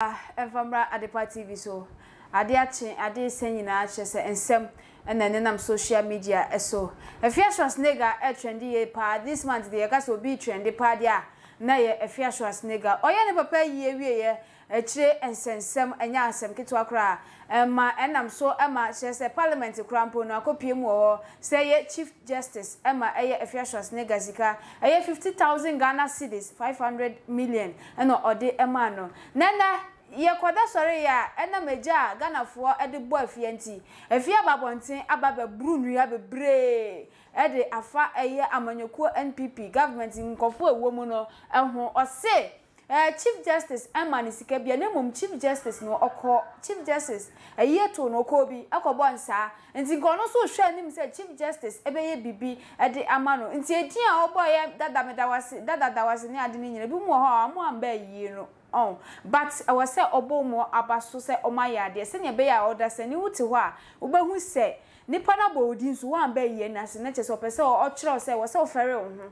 Ɛmfa mmra Adepa TV so. Ade akye, ade resa nyinaa kyerɛ sɛ nsɛm na ɛnenam social media so. Afia Schwarzenegger retrendi yie paa. This month deɛ yɛka sɛ obi retrendi paa deɛ a, na ɛyɛ Afia Schwarzenegger. Ɔyɛɛ ne papa ayie wieeɛ akyire nsɛnsɛm, ɛnyɛ asɛm ketewa koraa. Ɛma ɛnam so ma kyerɛ sɛ parliament koraa mpo no akɔpue mu wɔ hɔ sɛ ɛyɛ Chief Justice ma ɛyɛ Afia Schwarzenegger sika. Ɛyɛ 50,000 Ghana cedis, 500 million, na ɔde maa no. Na ɛnnɛ, yɛkɔda sɔreeɛ a, ɛnam egya a Ghanafoɔ de bɔ Afia nti, Afia aba abɔnten aba abɛboro nnua bebree de afa ɛyɛ amanyɔkuo NPP, government nkurɔfoɔ a ɛwɔ mu no ho. Ɔse Eh chief justice ɛma no sika bia na mmom chief justice no ɔkɔ chief justice ayie too no ɔkɔɔ bi ɛkɔ bɔ nsaa nti nka ɔno nso rehwɛ anim sɛ chief justice ɛbɛyɛ bibi ɛde ama no nti edin a ɔbɔeɛ dada medawase dada dawase ne ade no nyina ebi mu wɔ hɔ a ɔmo amba ayie no ɔn but ɛwɔ sɛ ɔbɔ ɔmo aba so sɛ ɔmo ayɛ adeɛ sɛnea ɛbɛyɛ a ɔdasani wote hɔ a wobɛhu sɛ Nipa no abɔ wo din so woamba ayie no ase na kyerɛ sɛ ɔpɛ sɛ ɔkyerɛ wo sɛ ɛwɔ sɛ wofɛre wo ho.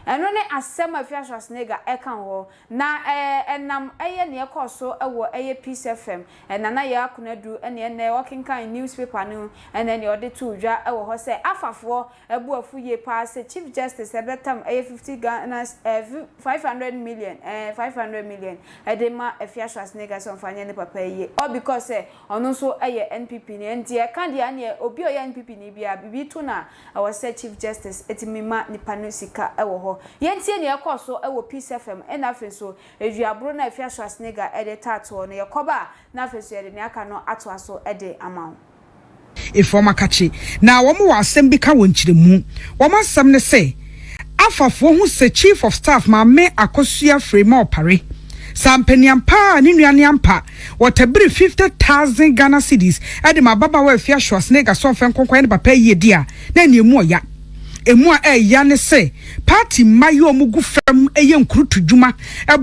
Ɛno ne asɛm a Afia Schwarzenegger ɛka wɔ hɔ. Na ɛnam ɛyɛ nea ɛkɔɔ so wɔ ɛyɛ Peace FM, Nana Yaa Konadu ɛne ɛnnɛ ɔkenkan news paper no ɛne nea ɔde too dwa wɔ hɔ sɛ Afafoɔ bo afu yie paa sɛ Chief Justice ɛbɛtam ɛyɛ 50 Ghana ɛɛ 500 million ɛɛ 500 million ɛde ma Afia Schwarzenegger sɛ ɔmfa nyɛ ne papa ayie all because sɛ Ɔno nso yɛ NPP ni nti ɛka deɛ ɛneɛ obi a ɔyɛ NPP ni biara biribi to no a ɛwɔ sɛ Chief Justice tumi ma nipa no sika wɔ hɔ. Yɛntie nea ɛkɔɔ so wɔ Peace FM ɛna afei nso Aduaboro no a Afia Schwarzenegger de taa toɔ no yɛkɔba a na afei nso yɛde nea aka no atoa so de ama wo. Efɔm akakye, na wɔn wɔ asɛm bi ka wɔ nkyerɛmu. Wɔn asɛm ne sɛ, Afafoɔ hu sɛ Chief of Staff Maame Akosua Frema Opare, sɛ ampaniampa a ne nua ne ampa, wɔtabiri 50,000 Ghana cedis de ma ababaawa Afia Schwarzenegger sɛ ɔmfa nkɔnkɔyɛ ne papa ayie a, na ɛne emu ɔya. Emu a ɛya ne sɛ party mma yi a wɔgu fam yɛ nkurutu dwuma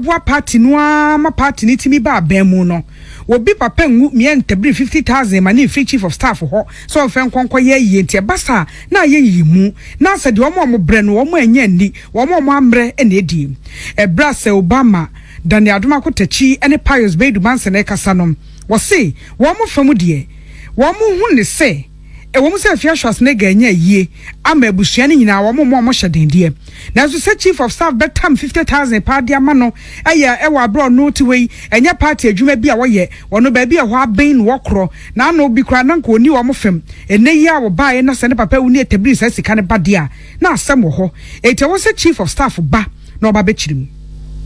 boa party no ara ma party no tumi ba aban mu no, Obi papa nwu mia ntabiri 50,000 ma ne mfiri chief of staff hɔ sɛ ɔmfa nkɔ nkɔyɛ ayie nti ɛba saa a na ayɛ nyiyimu na sɛ deɛ wɔn a wɔbrɛ no wɔn annya anni wɔn a wɔn ammrɛ na adi. Ɛberɛ a Sir Obama, Daniel Adomako Takyi ne Pius Beidu Manson rekasa no wɔse wɔn fa mu deɛ wɔn hu ne sɛ Ɛwom sɛ Afia Schwarzenegger anya ayie ama abusua no nyinaa wɔn mma wɔn hyɛ den deɛ, nanso sɛ Chief of Staff bɛtam 50,000 paa de ama no yɛ wɔ aberɛ a ɔno te hɔ yi, ɛnyɛ party adwuma bi a wɔyɛ, ɔno baabi a ɛhɔ aben na wɔkorɔ, na ano bi koraa na anka ɔnni wɔn fam. Ɛnnɛ yi a wɔbaeɛ na sɛ ne papa awu ne ɛtabiri saa sika no ba deɛ a, na asɛm wɔ hɔ. Enti ɛwɔ sɛ Chief of Staff ba na ɔba bɛkyere mu.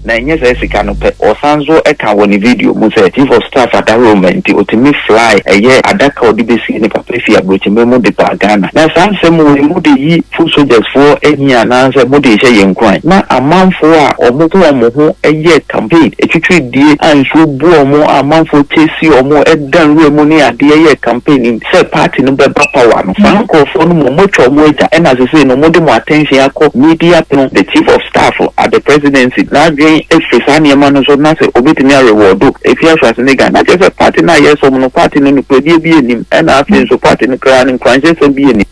Na ɛnyɛ saa sika no pɛ, ɔsan nso ka wɔ ne video mu sɛ Chief of Staff adaworoma nti ɔtumi fly ɛyɛ adaka a ɔde bɛsie ne papa fi aburokyima mu de baa Ghana. Na saa nsɛm wei mode yi foot soldiers foɔ ahi anaa sɛ mode rehyɛ yɛn nkuran? Na amanfoɔ a wɔn ko wɔn ho yɛ campaign atwitwiridie a nsuo bu wɔn a amanfoɔ chase wɔn da nwura mu ne adeɛ yɛ campaign sɛ party no bɛba power no, saa nkorɔfoɔ no mmom moatwa wɔn agya ɛna sesei no mode mo attention akɔ media no, the chief of staff at the presidency n'adwen afiri saa nneɛma no so na sɛ obetumi a reward Afia Schwarzenegger na kyerɛ sɛ party no a yɛsom no party no nokorɛdie bi nnim ɛna afei nso party no koraa no nkuranhyɛsɛm bi nnim.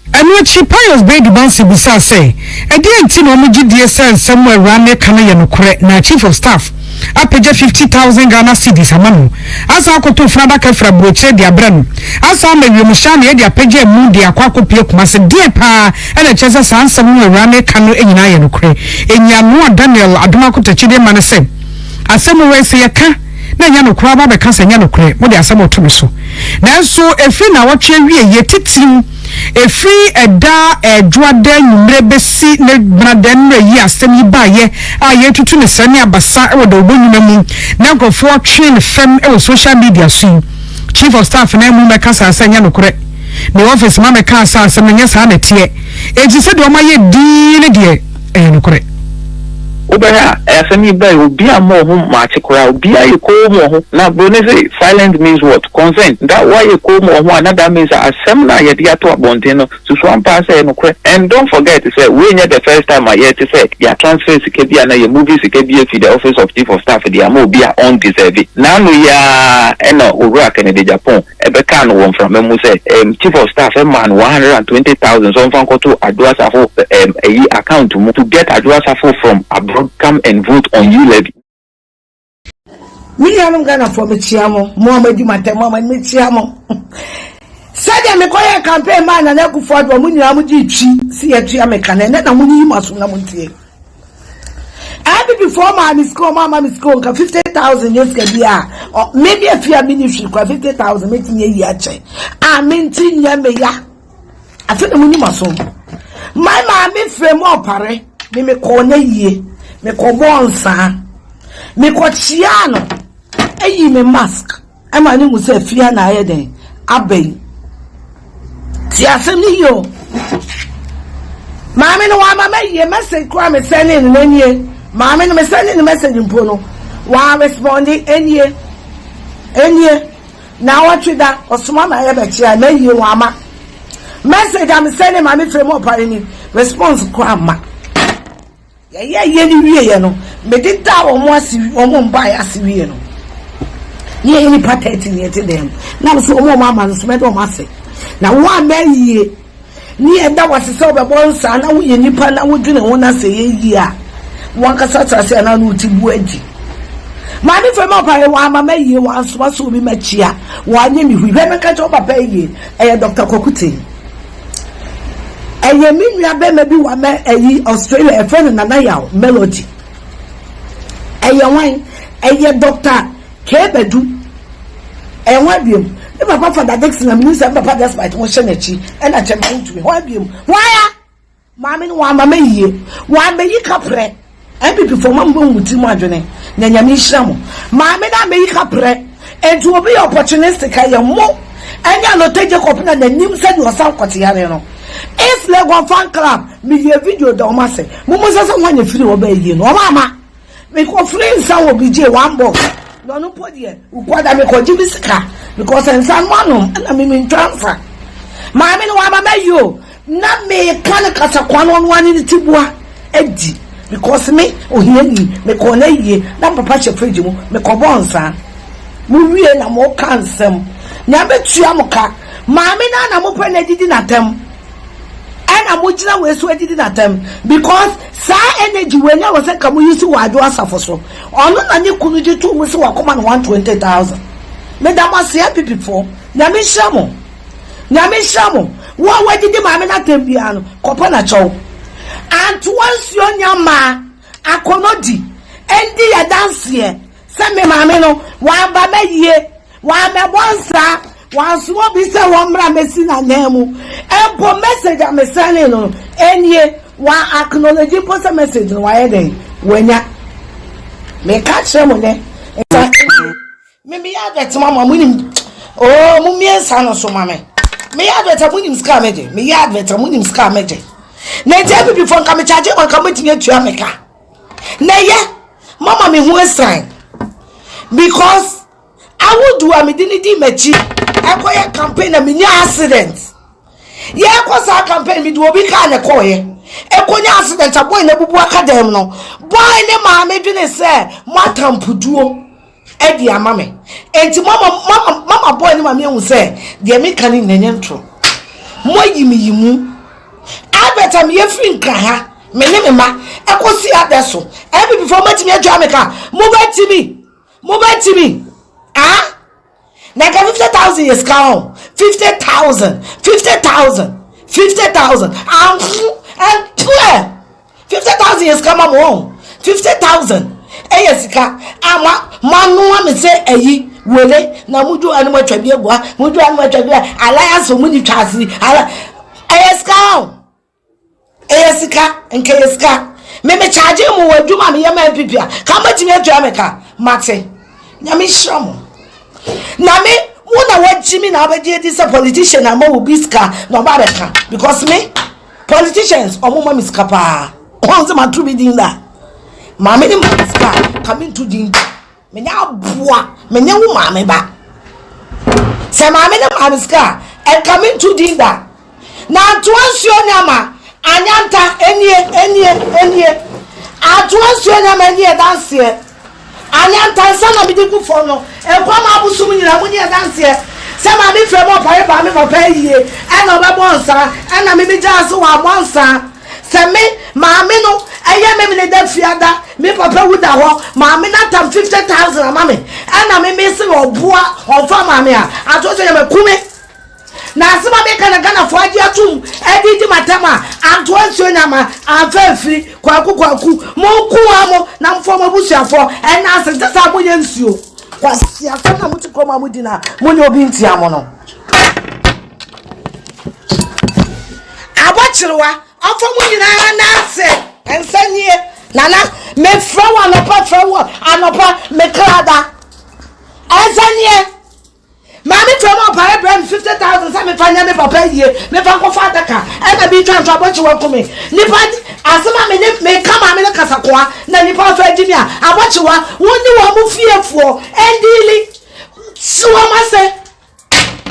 Ɛno akyi, Pius Baidu Bansey bisaa sɛ, Ɛdeɛn nti na wɔgye die sɛ nsɛm a awuraa no reka no yɛ nokorɛ na Chief of Staff apagya 50,000 Ghana cedis ama no, asan akɔtɔ funu adaka afiri aburokyire de abrɛ no, asan ama wiemhyɛn aneɛ de apagya amu de akɔ akɔpue Kumasi? Deɛn paa na ɛkyerɛ sɛ saa nsɛm no a awuraa no reka no nyinaa yɛ nokorɛ? Nyiano a Daniel Adomako Takyi de ma ne sɛ, Asɛm wei, sɛ yɛka na ɛnyɛ nokorɛ a, moabɛka sɛ ɛnyɛ nokorɛ, mode asɛm reto me so. Nanso ɛfiri nnawɔtwe awieeɛ, titiriw ɛfiri ɛda Dwoada anwummerɛ bɛsi ne Benada nnora yi a asɛm yi baeɛ a yɛretutu no srɛ ne abasa wɔ dawubɔ nnwuma mu na nkurɔfoɔ twe no fam wɔ social media so yi, Chief of Staff no amu mmɛkasaa sɛ ɛnyɛ nokorɛ. Ne office ma mɛkaa sɛ asɛm no nyɛ saa na ɛteɛ. Enti sɛdeɛ wɔayɛ dinn no deɛ, ɛyɛ nokorɛ. Wobɛhwɛ a, asɛm yi bae, obiara mmɔɔ ho maakye koraa, obiara yɛ komm wɔ ho. Na Broni se, silent means what? Consent. Da woayɛ komm wɔ ho a, na that means sɛ asɛm no a yɛde ato abɔnten no, susu ampa ara sɛ ɛyɛ nokorɛ. And don't forget sɛ, wei nyɛ the first time a yɛte sɛ yɛatransfer sika bi anaa yɛmove sika bi afi the office of chief of staff de ama obi a ɔndeserve. N'ano yi ara na Owura Kennedy Agyapong bɛkaa no wɔ mframa mu sɛ ɛɛm chief of staff maa no 120,000 sɛ ɔmfa nkɔto Adwo Asafo ɛɛm ayi account mu to get Adwo Asafo from abroad come and vote on E-levy. Me nuanom Ghanafoɔ mekyea mo, mo a moadi m'atɛm, mo a moadi mekyea mo. Sɛdeɛ mekɔyɛɛ campaign maa Nana Akufo-Addo a mo nyinaa mo gyee twi sɛ yɛtua me ka no, ɛnɛ na monyiyi mo asom na montie. Abibifoɔ maa me sika, ɔmo ama me sika nka 50,000 nyɛ sika bi a, me me afie a menni hwee kora 50,000 mɛtumi ayi akyɛ a mente nyɛ me ya. Afei na monyi mo asom. My maame frɛ mu ɔpare me mekɔɔ n'ayie, mekɔbɔɔ nsaa, mekɔkyeaa no, ayi me mask. Ɛma no hu sɛ fie ha na ayɛ dɛn aba yi. Tie asɛm no yie o. Maame no wama mayie message koraa me sɛne no n'anie. Maame no me sɛne no message mpo no wa responde enie enie. Naawɔtwe da ɔsoma ma yɛbɛkyea mayie wama. Message a me sɛne maame frɛ mu ɔpare ni response koraa ma. Yɛyɛɛ yei no wieeɛ no, mede daa wɔn ase, wɔn mbaeɛ ase wieeɛ no, ne yɛyɛ nnipa 30 ne yɛte dan mu. Na me sɛ wɔn a wɔn ama no nso mɛda wɔn ase. Na wo a mɛyie, ne yɛda wo ase sɛ wobɛbɔ nsaa na woyɛ nipa na wodwene ho na sɛ ɛyɛ yie a, wankasa tra ase anaa ne wo ti bu adi. Maame fɛ ma ɔpae wɔn ama mɛyie, wɔn asoma sɛ obi mɛkyia, wɔn anyɛ me hui. Hwɛ menka kyerɛ wo papa yie, ɛyɛ Dr. Kwaku Tee. Ɛyɛ me nua bɛrima bi wɔ amɛ ɛyi Australia ɛfrɛ no Nana Yaw Melody. Ɛyɛ hwan? Ɛyɛ Dr. K Badu. Ɛyɛ hwan biom? Me papa Fada Dixon na menim sɛ me papa Despite ho hyɛ n'akyi ɛna kyɛ ma wontumi. Hwan biom? Hwan a? Maame no wamma mɛyie. Wambɛyi kaprɛ. NPP foɔ mo amu mo tiri mu adwene na nyame nhyira mo. Maame no ameyi kaprɛ nti obi yɛ opportunistic ɛyɛ mo ɛne Alotey Jacob na nanim sɛdeɛ ɔsan kɔte yare no. East Legon fan club me yɛ video da wɔn ase mo mo sɛ sɛ wɔn na firi hɔ bɛyɛ yie no wɔn ama me kɔ firi nsa wɔ bi gye one box na ɔno mpo deɛ ukwada me kɔ gye me sika because nsa no anom ɛna me me ntwa nsa maame no wɔn ama mɛyi o Na meka no kasakwa no ɔno ara ne ne tiboa adi because me ohiani mekɔɔ n'ayie na me papa hyɛ fridge mu mekɔbɔɔ nsaa mo wie na mo ka nsɛm nea bɛtua mo ka maame no na mopɛ no adidi n'atɛm ɛna mo gyina wei so adidi n'atɛm because saa energy wei na wɔ sɛ nka mo yi si wɔ adwo asafo so ɔno na ne kunu gye too mu sɛ wakɔma no 120,000 meda mo ase abibifoɔ nyame nhyira mo. Nyame nhyira mo. Wo a woadidi maame no atɛm biara no, kɔpɛ na kyɛw. Antoa nsuo nya mmaa akɔnɔ di ndi yɛ danseɛ sɛ me maame no wamba mɛyie, wammɛbɔ nsaa, wansoma obi sɛ wɔmmra mmɛsi n'ananmu. Mpo message a me sɛnee no no, ɛnie, wa acknowledge mpo sɛ message no wayɛ dɛn? Wanya. Meka kyerɛ mo nɛ, nsa ɛnie. Me meyɛ advert ma mo a monim oh mo mmiɛnsa no so ma me meyɛ advert a monim sika a megye meyɛ advert a monim sika a megye na nti abibifoɔ nka mekyagye ma nka mobɛtumi atua me ka na ɛyɛ mama me ho asian because awodu a mede ne di m'akyi ɛkɔyɛ campaign na menya accident yɛkɔ saa campaign mede obi kaa na ɛkɔɔyɛ ɛkɔnya accident a boy na abubu aka dɛm no boy ne maame dwene sɛ moatampuduo adi ama me. Enti mama mama mama boy no ma me ehu sɛ deɛ meka no nyina nyɛ ntoro. Moayi me yi mu. Albert a meyɛ firi nkra ha, me ne me ma ɛkɔsi adɛ so. MPP foɔ mobɛtumi atwa me ka? Mobɛtumi? Mobɛtumi? Ah? Na nka 50,000 yɛ sika ho. 50,000, 50,000, 50,000. Anko, ɛntoɛ. 50,000 yɛ sika ma mo wɔn. 50,000 ɛyɛ sika a ma ma noa me sɛ ɛyi wele na mo dwo anum atwa bi agua mo dwo anum atwa bi alliance mo ni twa ase ala ɛyɛ sika ho. Ɛyɛ sika, nka ɛyɛ sika. Me me charge mo wɔ adwuma a meyɛ ma NPP a, ka mobɛtumi atua me ka. Mate. Nyame nhyira mo. Na me, wo na wagye me na abɛgye adi sɛ politician ama wo bi sika na ɔba abɛka. Because me, politicians, ɔmo ma me sika paa. Wɔn sɛ mato bi din da. Maame ne ma me sika, ka me nto din da. Menyɛ aboa, menyɛ wo maame ba. Sɛ maame ne maame sika a, ɛnka mento din da. Na antoa nsuo nyama, anyanta, enie, enie, enie. Antoa nsuo nyama enie danseɛ. Anyanta nsa na mede gu fam no, nkwa ma abosom nyinaa mo nie danseɛ. Sɛ maame frɛ mu ɔpare baa me papa ayie, ɛna ɔbɛbɔ nsa, ɛna me megyaa so wammɔ nsa. Sɛ me maame no ɛyɛ me mene da fiada me papa wu da hɔ maame no atam 50,000 ama me Ɛna me me se ɔboa ɔmfa maa me a, ato nso nyama ku me. Na asɛm a meka na Ghanafoɔ agye atom ɛde di m'atɛm a, antoa nsuo nyama amfa amfiri. Kwaku kwaku, monko a mo na momfa mo abusuafoɔ ɛna ase nte saa monyɛ nsuo. Kwasi asɛm na mote kurom a modi na monyɛ obi ntia mo no. Abɔkyerewa, ɔmfa mo nyinaa n'ase nsa nie. Nana, mefrɛ wo anɔpa, frɛ wo anɔpa, me kra da. Nsa nie. Maame frɛ mu ɔpare brɛ me 50,000 sɛ mefa nyɛ me papa yie, mefa nkɔfa adaka, ɛna bi twa nto abɔkyewa ku me. Nipa asɛm a me ne meka maame no kasakoa na nipa afa agyi me a, abɔkyewa, wo ne wɔn mo fiefoɔ ɛndiili, si wɔn ase.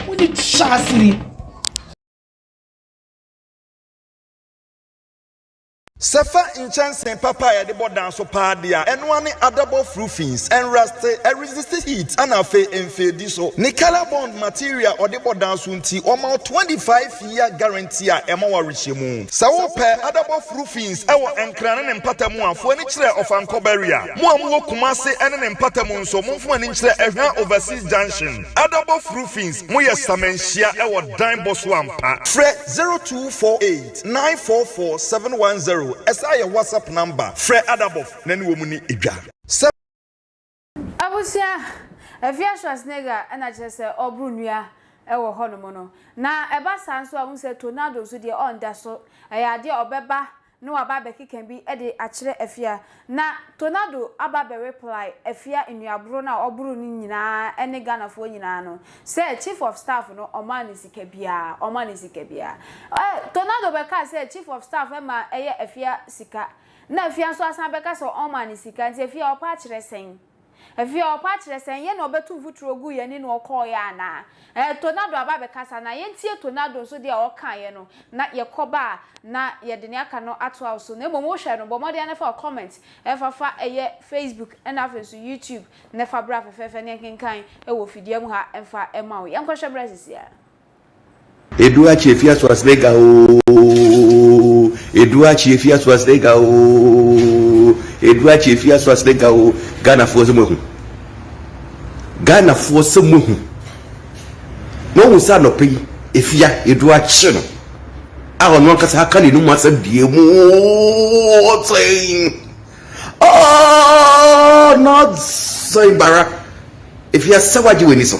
Wo ne twa asiri. Sɛ fa nkyɛnsee papa a yɛde bɔ dan so paa de a, ɛno ara ne adabɔf roofings, ɛnraste, ɛresiste heat ɛna afei ɛmfeedi so. Ne colour bond material a ɔde bɔ dan so nti, wɔma wo 25 year guarantee a ɛma wo awerehyɛmu. Sɛ wopɛ adabɔf roofings wɔ Nkran ne ne mpata mu a, fa w'ani kyerɛ Ɔfankɔ Barrier. Mo a mowɔ Kumase ne ne mpata mu nso, momfa mo ani nkyerɛ Ɛhwa Overseas Junction. Adabɔf roofings, moyɛ samanhyia wɔ dan bɔ so ampa. Frɛ 0248. 944 710 ɛsan yɛ WhatsApp number frɛ Adabɔf na ne wɔn ni dwa. Sɛ. Abusua, Afia Schwarzenegger na kyerɛ sɛ ɔboro nnua wɔ hɔnom no. Na ɛba saa nso a, wohu sɛ tornado nso deɛ ɔnda so. Ɛyɛ adeɛ a ɔbɛba na waba abɛkeka bi de akyerɛ Afia. Na Tornado aba abɛ reply Afia nnuaboro no a ɔboro no nyinaa ne Ghanafoɔ nyinaa no sɛ Chief of Staff no ɔmaa no sika biara, ɔma no sika biara. Eh, Tornado bɛkaa sɛ Chief of Staff ma ɛyɛ Afia sika, na Afia nso asan abɛka sɛ ɔmaa no sika, nti Afia ɔpɛ akyerɛ sɛn? Afei ɔpa kyerɛ sɛ ɛnyɛ na ɔbɛto mfuturo guu yɛn ani na ɔkɔeɛ anaa? Ɛɛ, Tornado aba abɛkasa na yɛntie Tornado nso deɛ ɔkaeɛ no na yɛkɔba a na yɛde nea aka no atoa wo so. Na mmom wohwɛ no, bɔ mmɔden ara na fa wo comment fa fa ɛyɛ Facebook ɛna afei nso YouTube na fa bra fɛfɛɛfɛ na yɛnkenkan wɔ fidua mu ha mfa mma wo. Yɛnkɔhwɛ bra sisi ara. Edu akyi efi Schwarzenegger ooo Edu akyi efi Schwarzenegger ooo Edu akyi efi Schwarzenegger oo Ghanafoɔ sɛ moahu Ghanafoɔ sɛ moahu Moahu sɛ anɔpa yi efia edu akye no a ɔno ankasa aka n'anum asɛm deɛ mu ɔsɛn Oh, not sɛn bara Efia sɛ wagye w'ani so.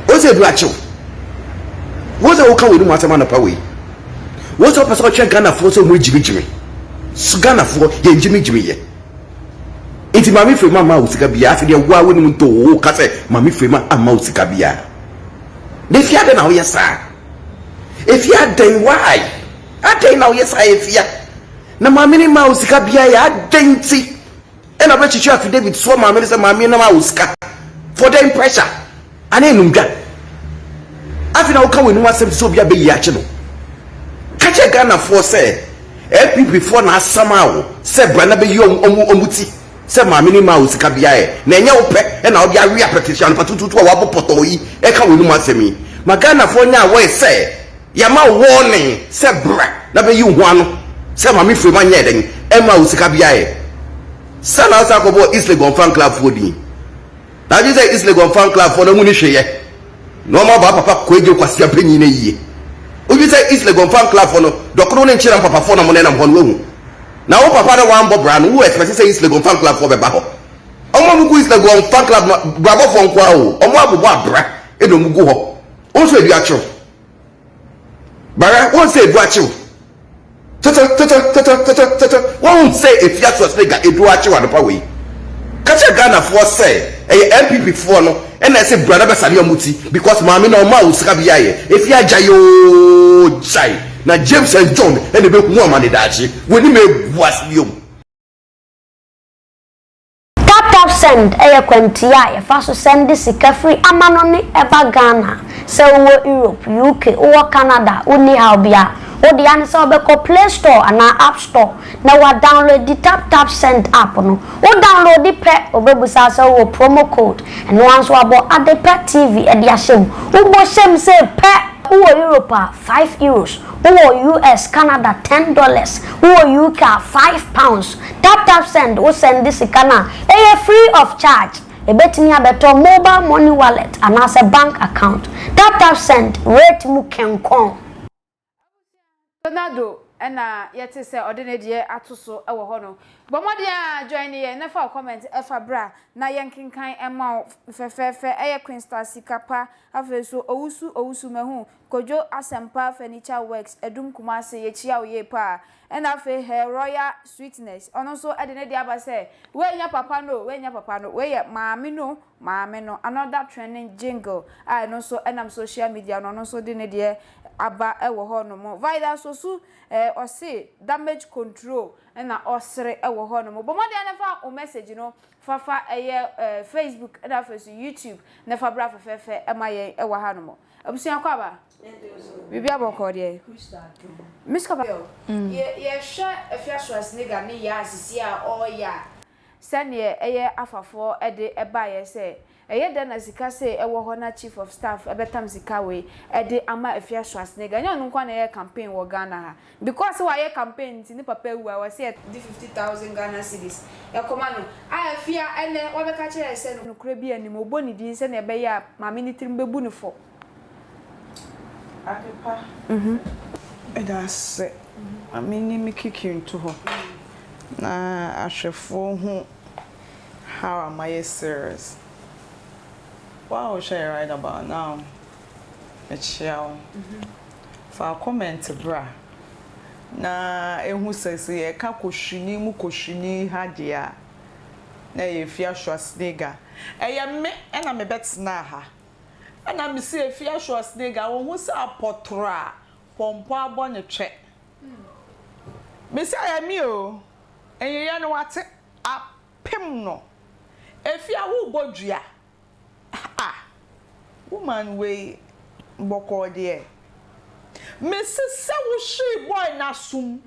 Wo sɛ edu akyew. Wo sɛ woka w'anum asɛm anɔpa wei. Wo sɛ wopɛ sɛ ɔkyerɛ Ghanafoɔ sɛ wɔn agyimigyimi. So Ghanafoɔ yɛn gyimigyimi yɛ. Nti Maame Frema amma wo sika biara. Afei deɛ wo a w'anim ntɔ wo ka sɛ Maame Frema amma wo sika biara. Na Efia adɛn na woyɛ saa? Efia adɛn why? Adɛn na woyɛ saa Efia? Na maame no mmaa wo sika biara yɛ adɛn nti? Ɛna ɔbɛkyekyere affidavit soɔ maame no sɛ maame no ma wo sika for dɛn pressure anaa enumdwa. Afei na woka w'anum asɛm te sɛ obi abɛyi akye no. Ka kyerɛ Ghanafoɔ sɛ NPP foɔ na asama wo sɛ bra na bɛyi ɔmo ɔmo ti sɛ maame no maa wo sika biara ɛ na ɛnyɛ wo pɛ ɛna wode awe apɛtɛsi anɔpa tutuutu a wabɔ pɔtɔɔ yi ɛka w'anum asɛm yi. Ma Ghanafoɔ nyɛ aware sɛ Yɛama wo warning sɛ bra na bɛyi wo ho ano sɛ Maame Frema nyɛɛ dɛn ɛmmaa wo sika biara ɛ. Sɛ na wosan kɔbɔɔ East Legon Fan Club foɔ din. Na adwene sɛ East Legon Fan Club foɔ no ɔmo nni hwee yɛ na ɔmo abaa papa Kwagye Kwasia panyin no ayie. Wodwene sɛ East Legon Fan Club foɔ no dɔkono ne nkyeram papa foɔ na ɔmo nenam hɔ no wahu. Na wo papa no wambɔ bra no wo expect sɛ East Legon Fan Club foɔ bɛba hɔ. Ɔmo a ɔmo gu East Legon Fan Club no brabɔfoɔ nkoaa o, ɔmo abobɔ abra ɛna ɔmo gu hɔ. Wo nso ebi akyew. Bara, wɔn sɛ edu akyew. Tete tete tete tete tete. Wɔn sɛ efi aso Senegal edu akyew adepa wei. Ka kyerɛ Ghanafoɔ sɛ ɛyɛ NPP foɔ no ɛna ɛsɛ bra na bɛsane ɔmo ti because maame na ɔmaa wo sika bi ayɛ. Efi agyae oo gyae na James and John ɛna ɛbɛhu amane daakye. W'anim egu ase biom. Taptapsend yɛ kwantia a yɛfa so sɛnde sika firi amanɔne ba Ghana. Sɛ wowɔ Europe, UK, wowɔ Canada a, wonni haw biara. Wo dea ne sɛ wobɛkɔ Play Store anaa App Store na woadownloadi Taptapsend app no. Wo downloadi pɛ, obebusa wo sɛ wowɔ promo code. Ɛno ara nso wɔabɔ Adepa TV de ahyɛ mu. Wobɔ hyɛ mu sei pɛ! Wowɔ Europe a, €5. Wowɔ US, Canada, $10. Wowɔ UK a, £5. Tap tap send, wo sɛnde sika no a, ɛyɛ free of charge. Ɛbɛtumi abɛtɔ mobile money wallet anaasɛ bank account. TapTapSend, rate mu kɛnkɔn. Tornado na yɛte sɛ ɔde ne deɛ ato so wɔ hɔ no. Bɔ mmɔden ara join yɛn na fa wo comment fa bra na yɛnkenkan mma wo fɛfɛɛfɛ. Ɛyɛ Queen Star Sika Pa, afei nso Owusu Owusu Mahu, Kojo Asɛmpa Furniture Works, Adum Kumasi, yɛkyia wo yie paa. Ɛna afei Her Royal Sweetness, ɔno nso de ne deɛ aba sɛ, Wei nyɛ papa no o, wei nyɛ papa no, wei yɛ maame no o, maame no. Another trending jingle a ɛno nso nam social media no, ɔno nso de ne deɛ aba wɔ hɔ nom. Vida Sosu eh, ɔse damage control na ɔsere wɔ hɔ nom. Bɔ mmɔden na fa wo message no fa fa ɛyɛ eh, Facebook na afei nso YouTube na fa bra fɛfɛɛfɛ ma yɛn wɔ ha nom. Abusua kɔ aba? Biribi abɔkɔɔ deɛ? Miss Kaba, yɛhwɛ Afia Schwarzenegger ne yɛ a sisi a ɔreyɛ a, sɛdeɛ ɛyɛ afafoɔ de baeɛ sɛ ɛyɛ dɛn na sika sei ɛwɔ hɔ na chief of staff bɛtam sika wei de ama Afia Schwarzenegger, ɛnyɛ ɔno nko ara na ɛyɛ campaign wɔ Ghana ha, because sɛ wayɛ campaign nti ne papa awu a ɛwɔ sɛ yɛde 50,000 Ghana cedis kɔma no, a Afia ɛnnɛ wabɛka akyerɛ yɛn sɛ nokorɛ biara nnim, ɔbɔ ne din sɛdeɛ ɛbɛyɛ a maame no tirim bɛbu no fɔ. Adepa, meda ase ma menyi me kiki nto hɔ na ahwɛfoɔ hu how a mayɛ serious. Wo a wohwɛ yɛ right about now, mekyea wo. Fa wo comment bra na ehu sɛ sɛ yɛka Kohwini mu Kohwini ha deɛ a, na ɛyɛ Afia Schwarzenegger. Ɛyɛ me na mebɛtenaa ha Ɛna mese Afia Schwarzenegger wo ho sɛ apɔtorɔ a pɔmpɔ abɔ ne twɛ. Mese ɛyɛ me o, nyeyɛ no wate apem no. Afia wo bɔ dua ah woman wei bɔkɔɔ deɛ. Mese sɛ wo hwee boy no asom,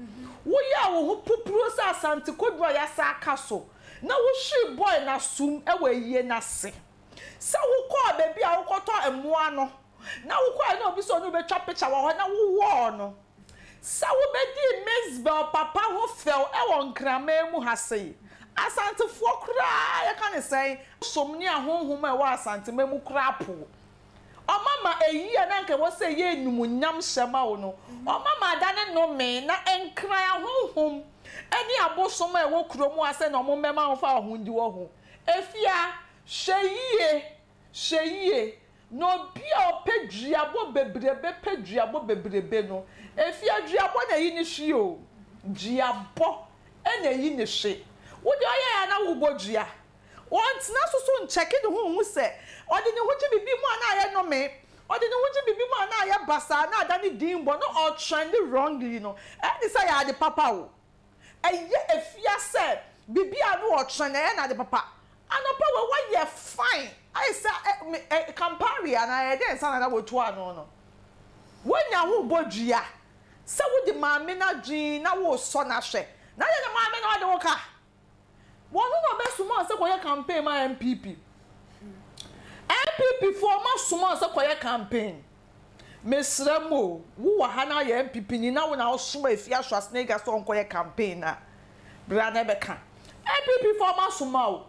wo yɛɛ wo ho pupuro sɛ Asante Kodwo a yasa aka so na wo hwee boy no asom wɔ ayie no ase. Sɛ wokɔɔ baabi a wokɔtɔ mmoa no, na wokɔe na obi sɛ ɔne wo bɛtwa pikya wɔ hɔ na wowɔɔ no. Sɛ wobɛdii Mizbel papa ho fɛw wɔ Nkraman mu ha sei. Asantefoɔ koraa yɛka no sɛn? Som ne ahonhom a ɛwɔ Asanteman mu koraa po. Ɔma ma eyi a na anka ɛwɔ sɛ ɛyɛ animuonyam hyɛ ma wo no, ɔma ma adane nnome, na Nkran ahonhom ne abosom a ɛwɔ kurom ha sɛ na wɔmmɛma wo mfa wo ho ndi wɔ ho. Afia, Hwɛ yie, hwɛ yie, na obi a ɔpɛ duabɔ bebrebe pɛ duabɔ bebrebe no, efia duabɔ na ɛyi ne hwe o, duabɔ na ɛyi ne hwe. Wo deɛ ɔyɛɛ a na wobɔ dua. Ɔntena so so nkyɛke ne ho nhu sɛ ɔde ne ho gye biribi mu a na ayɛ nnome, ɔde ne ho gye biribi mu a na ayɛ basaa na adane din bɔ na ɔtrɛnde wrongly no, ɛnne sɛ ɛyɛ ade papa o. Ɛyɛ afia sɛ biribi a no ɔkyerɛ no ɛyɛ no ade papa. Anɔpa wei wayɛ fine ayɛ sɛ ɛ me ɛ Campari anaa ɛyɛ dɛn nsa na na watu ano no. Woanya ho bɔ dua sɛ wode maame no adwene na woresɔ no ahwɛ. Na adɛn na maame no ɔde wo ka? Wɔno na ɔbɛsoma wo sɛ kɔyɛ campaign ma NPP. NPP foɔ ɔmo asoma wo sɛ kɔyɛ campaign. Mesrɛ mo o, wo wɔ ha na woyɛ NPP ni na wo na wosoma Afia Schwarzenegger sɛ ɔnkɔyɛ campaign a, bra na bɛka. NPP foɔ ɔmo asoma wo.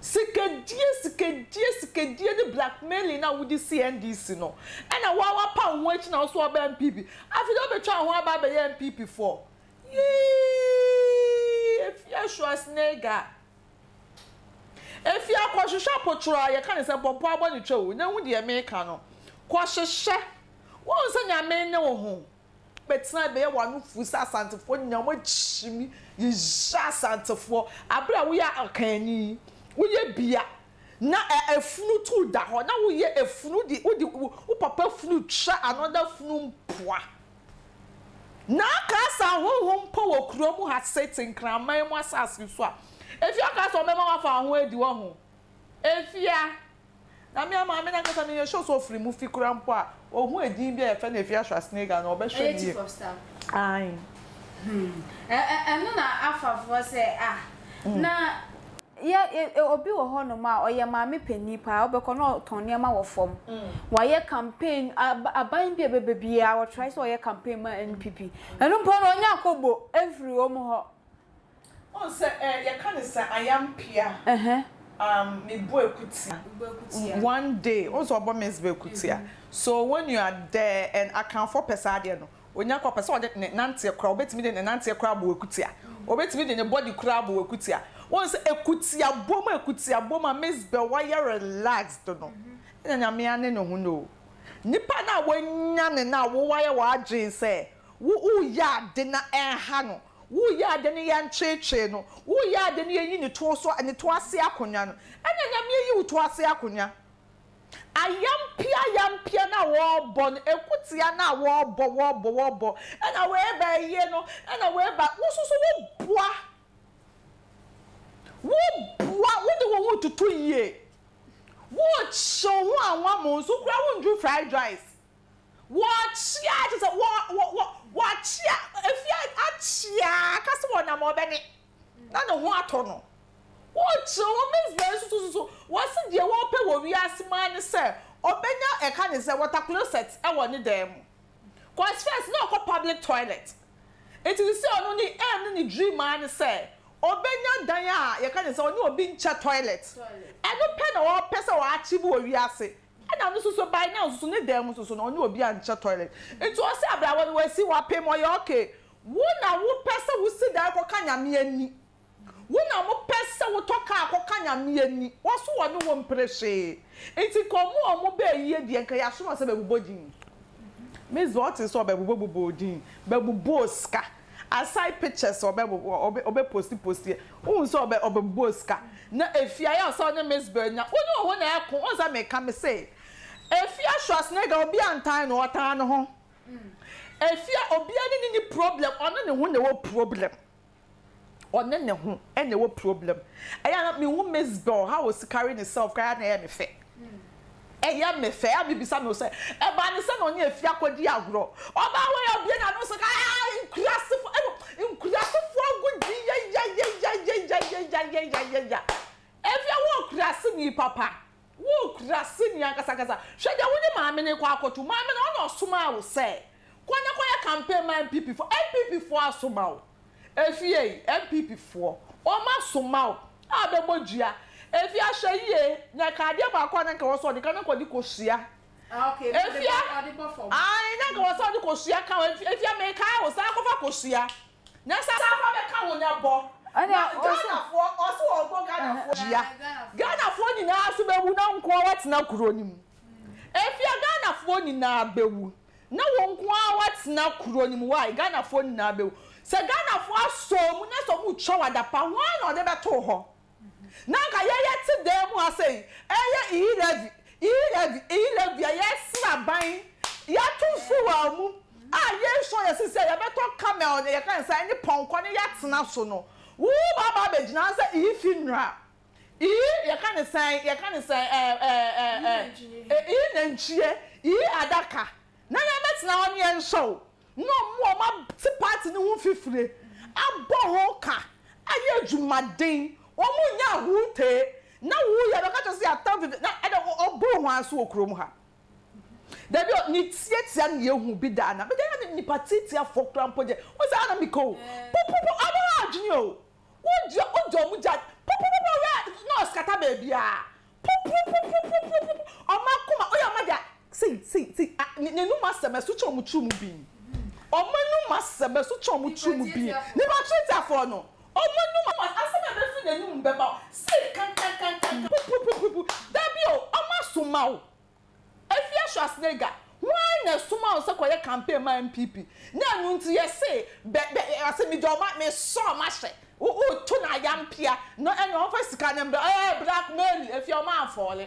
Sikadie, sikadie, sikadie ne blackmailing no a wode si NDC no, ɛna wo ara wapa wo ho akyi na wo so ɔba NPP. Afei deɛ wobɛtwa wo ho aba abɛyɛ NPP foɔ. Yii! Afia Schwarzenegger. Afia kɔhwehwɛ apɔtorɔ a yɛka ne sɛ mpɔmpɔ abɔ ne twɛ o, na hu deɛ meka no. Kɔhwehwɛ. Woahu sɛ Nyame ne wo ho bɛtena bɛyɛ w'ano fu sɛ Asantefoɔ nyinaa wɔn akyimi yeyɛ Asantefoɔ. Aberɛ a woyɛ Akanni, woyɛ bia na efunu tu da hɔ, na woyɛ efunu de wode wo papa funu twa another funu mpoa. Na aka sɛ ahonhom mpo wɔ kurow mu ha se te nkraman mu asase so a, efia aka sɛ ɔbɛma wɔafa wɔn ho adi wɔ ho. Efia. Na me a maame no ankasa menyɛ sure sɛ ɔfiri mo fi koraa mpo a, ɔhu edin bi a yɛfrɛ no Efia Schwarzenegger no, ɔbɛhwɛ Ɛyɛ no yie. chief of staff. Ae. Hmm. Ɛ ɛ ɛno na afafoɔ sɛ ah na Yɛ yɛ obi wɔ hɔ nom a ɔyɛ maame panin paa wobɛkɔ na ɔtɔn nneɛma wɔ fam wayɛ campaign ab aban bi a ɛbɛba biara ɔtry sɛ ɔyɛ campaign ma NPP ɛno mpo no ɔnya kobo mfiri wɔn hɔ. Wohu sɛ eh, yɛka no sɛ ayampia. Ɛhɛn. Um me bɔ akutia. One day wohu sɛ ɔbɔ Miss bɛ akutia so when you are there and Akanfoɔ pɛ saa adeɛ no onya kɔ ɔpɛ sɛ ɔde ne nanteɛ koraa ɔbɛtumi de ne nanteɛ koraa abɔ akutia ɔbɛtumi de ne body koraa abɔ akutia wohu sɛ akutia bɔ mu akutia bɔ mu a Miss bɛ wayɛ relaxed no ɛna Nyame ane ne ho no o nipa no a wanya ne no a wo wayɛ w'adwene sɛ wo woyɛ ade na ɛnha no Woreyɛ ade no yɛntweetwee no, woreyɛ ade no yɛnyi ne to so ne to ase akonnwa no, ɛna Nyame ayi wo to ase akonnwa. Ayampia ayampia no a wɔrebɔ no, akutia no a wɔrebɔ wɔrebɔ wɔrebɔ, ɛna wei ba ayie no, ɛna wei ba, wo nso so woboa, woboa, wode wo ho retoto yie, worekyew ho anwa mo nso koraa wonduru fried rice. Wɔkyea kyerɛ sɛ wɔ wɔ wɔ wɔakyea efi akyea ka sɛ wɔnam ɔbɛne na ne ho atɔ no. Wɔkyerɛ wɔn Misraim nso so so wɔsi deɛ wɔpɛ wɔ wiase mu ara ne sɛ ɔbɛnya ɛka ne sɛ water closet ɛwɔ ne dan mu. Cause first na ɔkɔ public toilet. Nti sisi ɔno ne aim ne ne dream ara ne sɛ ɔbɛnya dan a yɛka ne sɛ ɔne obi nkyɛ toilet. Ɛno pɛ na ɔpɛ sɛ ɔ achieve wɔ wiase. Ɛna no soso by now soso ne dan mu soso no ɔne obi ankyɛ toilet nti ɔse abrabɔ no wasi wapem ɔyɛ okay wo na wo pɛ sɛ wo si dan kɔ ka nyame ani wo na mo pɛ sɛ wo tɔ car kɔ ka nyame ani wɔ so ɔne wo mpere hwee nti nka ɔmo a ɔmo bɛ yie deɛ nka yasoma sɛ bɛbobɔ din Miss ɔte sɛ ɔbɛbobɔ bobɔ din bɛbobɔ sika Aside pictures a ɔbɛ ɔbɛ posti posti wohu sɛ ɔbɛ ɔbɛbobɔ sika na efie ayɛ sɛ ɔne Miss Bell nya wo ne wo ho na ɛko wohu sɛ meka me se efie Schwarzenegger obi antan no ɔtan ne ho efie obia ne ne ni problem ɔne ne ho na ɛwɔ problem. Ɔne ne ho na ɛwɔ problem. Ɛyɛ a na mehu Miss Bell how osi carry ne self koraa na ɛyɛ me fɛ. Ɛyɛ me fɛ. Ɛyɛ a mebisa me ho sɛ, ɛbaa ne sɛ na ɔne Afie akɔdi agorɔ. Ɔbaa wei a obue n'ano sɛ aa nkuraasefo ɛno nkuraasefo agodi yayayayayayayayayaya. Afie wo ɔkuraaseni papa. Wo ɔkuraaseni ankasa ankasa. Hwɛ deɛ wo ne maame no rekɔ akɔto. Maame no ɔna ɔsomaa wo sɛ kɔ na kɔyɛ campaign ma NPP foɔ. NPP foɔ asoma wo. Efie yi NPP foɔ wɔn asoma wo a bɛbɔ dua. Efie ahwɛ yie na ɛka adeɛ baako a na nka wɔ sɛ ɔde ka na nka ɔde kosua. Efie ae na nka wɔ sɛ ɔde kosua ka ho. Efie mekae wo saa kɔfa kosua na saa fa bɛka ho na bɔ. Na Ghanafoɔ ɔse ɔbɔ Ghanafoɔ dua. Ghanafoɔ nyinaa nso bɛwu na wo nko ara woatena kuro no mu. Efie Ghanafoɔ nyinaa bɛwu. Na wo nko ara woatena kuro no mu why Ghanafoɔ nyinaa bɛwu sɛ Ghanafoɔ asɔɔ mu na sɛ ɔmo retwa wo adapa hwan na ɔde bɛto wo hɔ na anka yɛ yɛte dan mu ha sei ɛyɛ e-levy e-levy e-levy a yɛsrɛ aban yɛato fuel mu a yɛnsɔ yɛse sɛ yɛbɛtɔ camel ne yɛka ne sɛ ɛne pɔnkɔ ne yɛatena so no wo ba aba abɛgyina ha sɛ e-funeral Iyi yɛka ne sɛn, yɛka ne sɛn, ɛɛ, ɛɛ, ɛɛ, ɛɛ, iyi nantwie, iyi adaka, na yɛmmɛtena hɔ ne yɛnhwɛ wo, na ɔmo a ɔmo ate party no ho mfifire, abɔ ho ka, ayɛ adwumaden, ɔmo nnya ahootee, na wo yɛbɛka kyerɛ sɛ yɛatam mfifire, na ɛdɛ ɔboro hwan so wɔ kurom ha? Dabi o, ne tiatia na yɛhu bi da ana? Mede yɛ nipa tiatiafoɔ koraa mpo deɛ, wo sɛ ana meka o, pupupu, ɔmo ha adwene o. Wo deɛ wo deɛ ɔmo gya pupupupu yɛ nurse kata baabiaa pupupupupupupu ɔmo akoma woyɛ ɔmo deɛ sei sei sei a ne n'anum asɛm ɛso kyɛ ɔmo tiri mu bin ɔmo anum asɛm ɛso kyɛ ɔmo tiri mu bin nipa tiatiafoɔ no ɔmo anum asɛm a ɛbɛfiri n'anum bɛba sei kankankankan pupupupupu dabi o ɔmo asoma wo. Afia Schwarzenegger, hwan na ɛsomaa wo sɛ kɔyɛ campaign ma NPP? Na ɛno nti yɛse bɛ bɛ ɔse megya ɔma mesɔ ɔma hyɛ wo woto no ayampea no ɛne ɔmfa sika no mbrɛ ɛɛ blackmail Afia ɔma amfɔle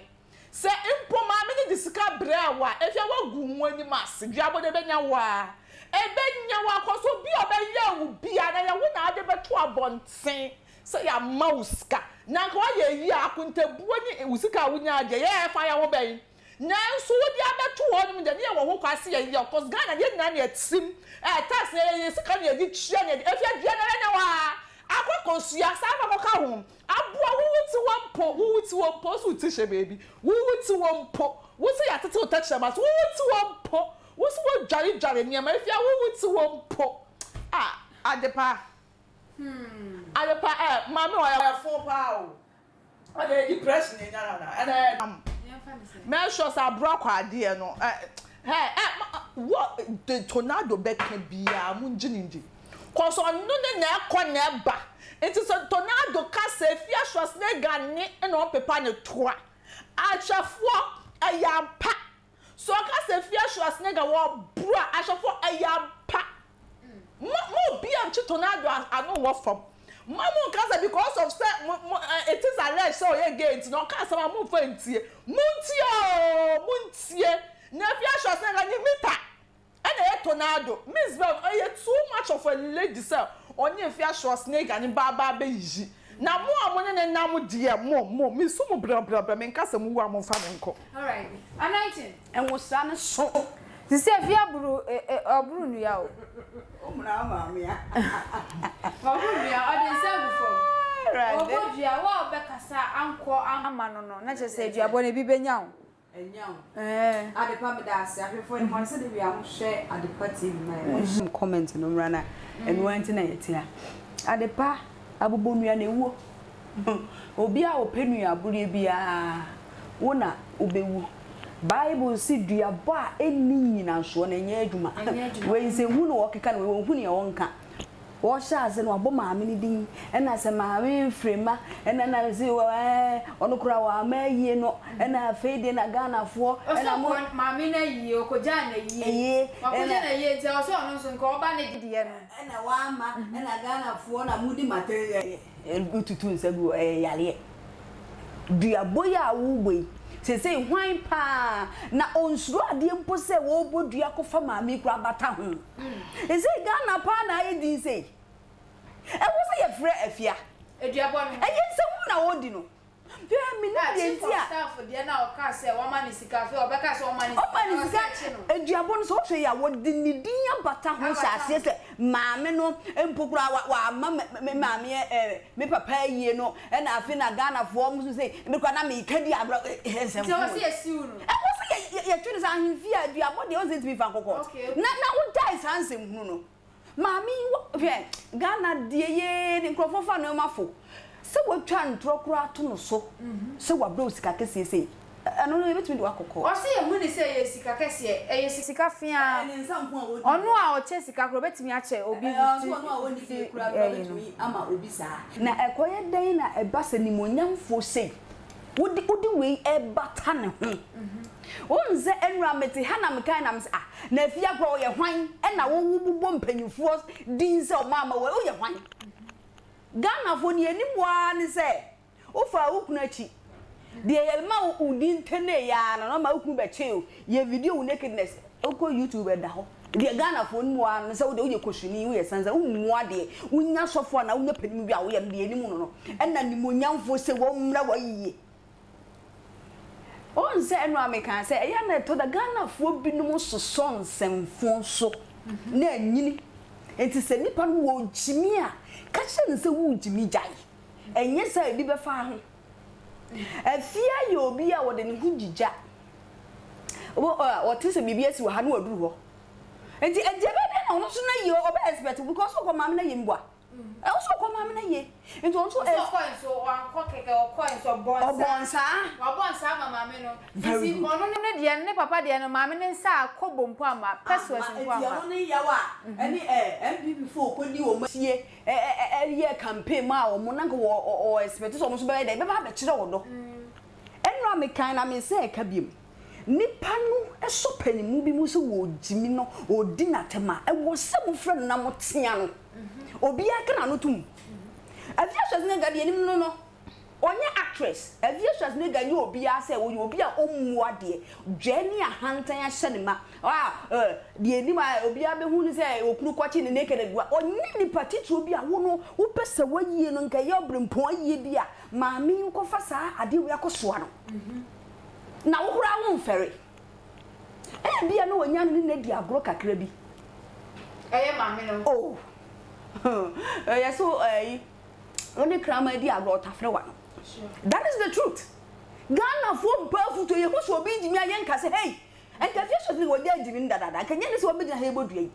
sɛ mpo maame no de sika brɛɛ wo a Afia woagu wo ho anim ase duabɔ no ɛbɛnya wo ara ɛbɛnya wo akɔ so obi a ɔbɛyɛ wo bia na yɛ wo na ade bɛto abɔnten sɛ yɛama wo sika na anka woayɛ eyi a, akontabuo ne wo sika a wonyaa deɛ, yɛ ɛfa yɛn ho bɛn? Nanso wode abɛto hɔ nom deɛ, ne yɛwɔ ho kwan sɛ yɛyɛ, cos Ghana deɛ yɛn nyinaa na yɛtim, ɛɛ tax no yɛyɛ yɛn sika na yɛde tua na yɛde, ɛfiri aduane na yɛnyɛ hɔ ara, akɔ akɔsua, saa fa kɔka ho, aboa wo wo ti hɔ mpo, wo wo ti hɔ mpo, wo so wo ti hyɛ baabi, wo wo ti hɔ mpo, wo se yɛatete wo tɛkyerɛma so, wo wo ti hɔ mpo, wo se wodware dware nneɛma, ɛfiri a wo wo ti hɔ mpo, ah, adepa. Adepa eh, maame ɔyɛ fo paa o. Ɔde depression enya no ana? Ɛna ɛyɛ dam. Make sure sɛ aburo akɔ adeɛ no ɛ ɛ ɛ wɔ de tornado bɛka biara mo ngye ne ndi. Cause ɔno ne na ɛkɔ na ɛba. Nti sɛ tornado ka sɛ Afia Schwarzenegger ne ɛna ɔmpepa ne to a, ahwɛfoɔ ɛyɛ ampa. Sɛ ɔka sɛ Afia Schwarzenegger wɔ boro a, ahwɛfoɔ ɛyɛ ampa. Mo mo obiara ntwe tornado ano nwɔ fam. Mma mo nka sɛ because of sɛ mo mo eh, it is alleged sɛ ɔyɛ gay nti na ɔka asɛm a momfa ntie. Montie oo, montie. Na Afia Schwarzenegger ne mita ɛna ɛyɛ tornado. Mizbel ɔyɛ too much of a lady sɛ ɔne Afia Schwarzenegger ne ba aba abɛyiyi. Na mo a mo ne no nam deɛ mo mo mesu mo brɛbrɛbrɛ menka sɛ mowu a momfa me nkɔ. Alright. Anointing. Nwosra no so. Sisi efi aburu e e ɔburu nua o. Wo muna wo maame a. Ɔburu nua ɔde nsa agu fam. Ɔbɔ dua wo a ɔbɛkasa ankɔ ama no no na kyerɛ sɛ duabɔ no ebi bɛnya wo. Ɛnya wo. Adepa meda ase ahwɛfoɔ no mo sɛ de wia mo hwɛ Adepa TV ma yɛ mo hyɛ comment no mmra na ɛno ara nti na yɛte ha. Adepa abobɔ nua na ewuo. Obi a ɔpɛ nuaboreɛ biara, wo na wobɛwu. Bible se duabɔ a ɛnni nnyinasoɔ no, ɛnyɛ adwuma. Wei nsɛnhu na wɔkeka no, wei wɔnhu nea wɔnka. Wɔhyɛ ase no wɔabɔ maame no din, ɛna sɛ maame mfiri mma, ɛna na se ɛɛ ɔno koraa wamma ayie no, ɛna afei deɛ na Ghanafoɔ, ɛna mo. Ɔsɛ maame no ayie, ɔkɔgyaa no ayie. Wakɔgya no ayie nti ɛwɔ sɛ ɔno nso nka ɔba ne deɛ no. Ɛna wamma, ɛna Ghanafoɔ na modi m'atɛn. Wotutu nsa gu hɔ, ɛyɛ yareɛ. Duabɔ yi a worebɔ yi, seesei hwan paa na ɔnsuro adeɛ mpo sɛ wɔrebɔ dua kɔfa maame yi koraa bata ho? Seesei Ghana paa na ayɛ din sei. Ɛwɔ sɛ yɛfrɛ Afia. Aduabɔ no. Ɛyɛ nsɛmhunu na wɔredi no. Hwɛ, mennim Ah, deɛ chief nti of a. staff deɛ na ɔkaa sɛ wama no sika, afei ɔbɛka sɛ ɔma no sika, Ɔma no na sika, ɔsɛ akye no. aduabɔ no sɛ wohwɛ yi a, wɔde ne din abata ho hyɛ Abata aseɛ ho. sɛ maame no mpo koraa wa wamma me me maame ɛ me papa ayie no, ɛna afei na Ghanafoɔ mo nso sei, me koraa na meka di agorɔ ɛ ɛ Nti nsɛmfo ɛwɔ sɛ wei. yɛsiw no. Ɛwɔ sɛ yɛ yɛ yɛtwe no sɛ ahemfie a aduabɔ deɛ ɔnsɛ ntumi mfa nkɔ court. Okay, okay. Na na wogyae saa nsɛmhunu no. Maame yi wɔ hwɛ Ghana deɛ yee ne nkurɔfoɔ fa nneɛma fo sɛ watwa ntorɔ koraa ato no so sɛ wabrɛ wo sika kɛseɛ sei ɛno no yɛbɛtumi de wo akɔ court. Ɔse yɛhu ne sɛ ɛyɛ sika kɛseɛ ɛyɛ sika feaa Ɛyɛ ne nsa nko a ɔdi. Ɔno a ɔkyɛ sika koraa ɔbɛtumi akyɛ obi Ɛɛ ɔno a ɔnni 50 bi koraa koraa ɛyi no. bɛtumi ama obi saa. Na ɛkɔyɛ dɛn na ɛba sɛ nimonyamfoɔ sei wode wode wei ɛbata ne ho Wohu sɛ ɛnora mete ha na mekae na mese ah na Afia koraa ɔyɛ hwan ɛna wo wo bobɔ mpanyinfoɔ din sɛ ɔmo ama wei woyɛ hwan? Ghanafoɔ nea yɛnim wo ara ne sɛ wofaa wo kunu akyi deɛ yɛma wo wo din tɛnee yɛ ara no na ɔma wo kunu bɛkyee wo yɛ video wo nakedness wokɔ YouTube ɛda hɔ deɛ Ghanafoɔ nim wo ara ne sɛ wodeɛ woyɛ kosuni woyɛ sansa wommu adeɛ wonya sɔfo anaa wonya panin bi a woyɛ no deɛ yɛnim no no ɛna nimonyamfoɔ sɛ wɔmmra w'ayie Wohu sɛ ɛno a mekaa sɛ ɛyɛ a na ɛtɔ da Ghanafoɔ binom sosɔ nsɛmfo so na anyini. Nti sɛ nipa no wɔgyimi a, ka kyerɛ no sɛ wogyimi gyae. Ɛnyɛ sɛ ebi bɛfa ho. Afia yɛ obi a wɔde ne ho gyigya. Ɔte sɛ biribi asi wɔ ha na waduru hɔ. Nti ɛdeɛ bɛyɛ dɛn na ɔno nso na yie ɔbɛ expect because wokɔ maame na yie mboa. Ɛwɔ sɛ ɔkɔ maame no yie. Nti ɔno nso. Ɔsɛ ɔkɔe nso wankɔ kɛkɛ ɔkɔe nso ɔbɔ nsa. Ɔbɔ nsa. Wabɔ nsa ama maame no. Very good. Nti ɔno ne deɛ no ne papa deɛ no maame no nsa akɔ bɔ mpo ama pɛsoɛs mpo ama. Nti ɛno ne yaw a ɛne NPP foɔ kɔdi wɔn akyie yɛɛ campaign maa wɔn na nka wɔ wɔ expect sɛ wɔn nso bɛyɛ dɛn bɛba abɛkyerɛ ɔdɔ. Ɛnora mekan na mensan ɛka biom. Nipa no sɔ panimu bi mu sɛ wɔgyimi no, ɔdi no atɛm a, ɛwɔ sɛ mofrɛ no na motea no. Obiara ka n'ano tom. Afia Schwarzenegger deɛ anim no no, ɔnyɛ actress. Afia Schwarzenegger nyɛ obiara sɛ ɔyɛ obi a ɔmmu adeɛ. Dwɛ ne ahantan ahyɛ ne ma. A, deɛ anim a obiara bɛhu no sɛ okunu kɔkye ne naked agu a, ɔnyɛ nipa titiriw bi a wo no wopɛ sɛ woayie no nka ɛyɛ ɔberempɔn ayie bi a maame yi nkɔfa saa adeɛ wei akɔsoa no. Na wo koraa womfɛre. Ebia na wanya no ne no adi agorɔ kakra bi. Ɛyɛ maame no. Oh, ɛyɛ so ɛyi, wo ne kraman di agorɔ ɔtafere w'ano. That is the truth. Ghanafoɔ mpa afutuo, yɛhu sɛ obi gyimi a yɛnka sɛ hey, nka fie sɔfo wɔgya agyimi no dadaada, nka nyɛ ne sɛ wɔbɛgyina ha yɛbɔ dua yi.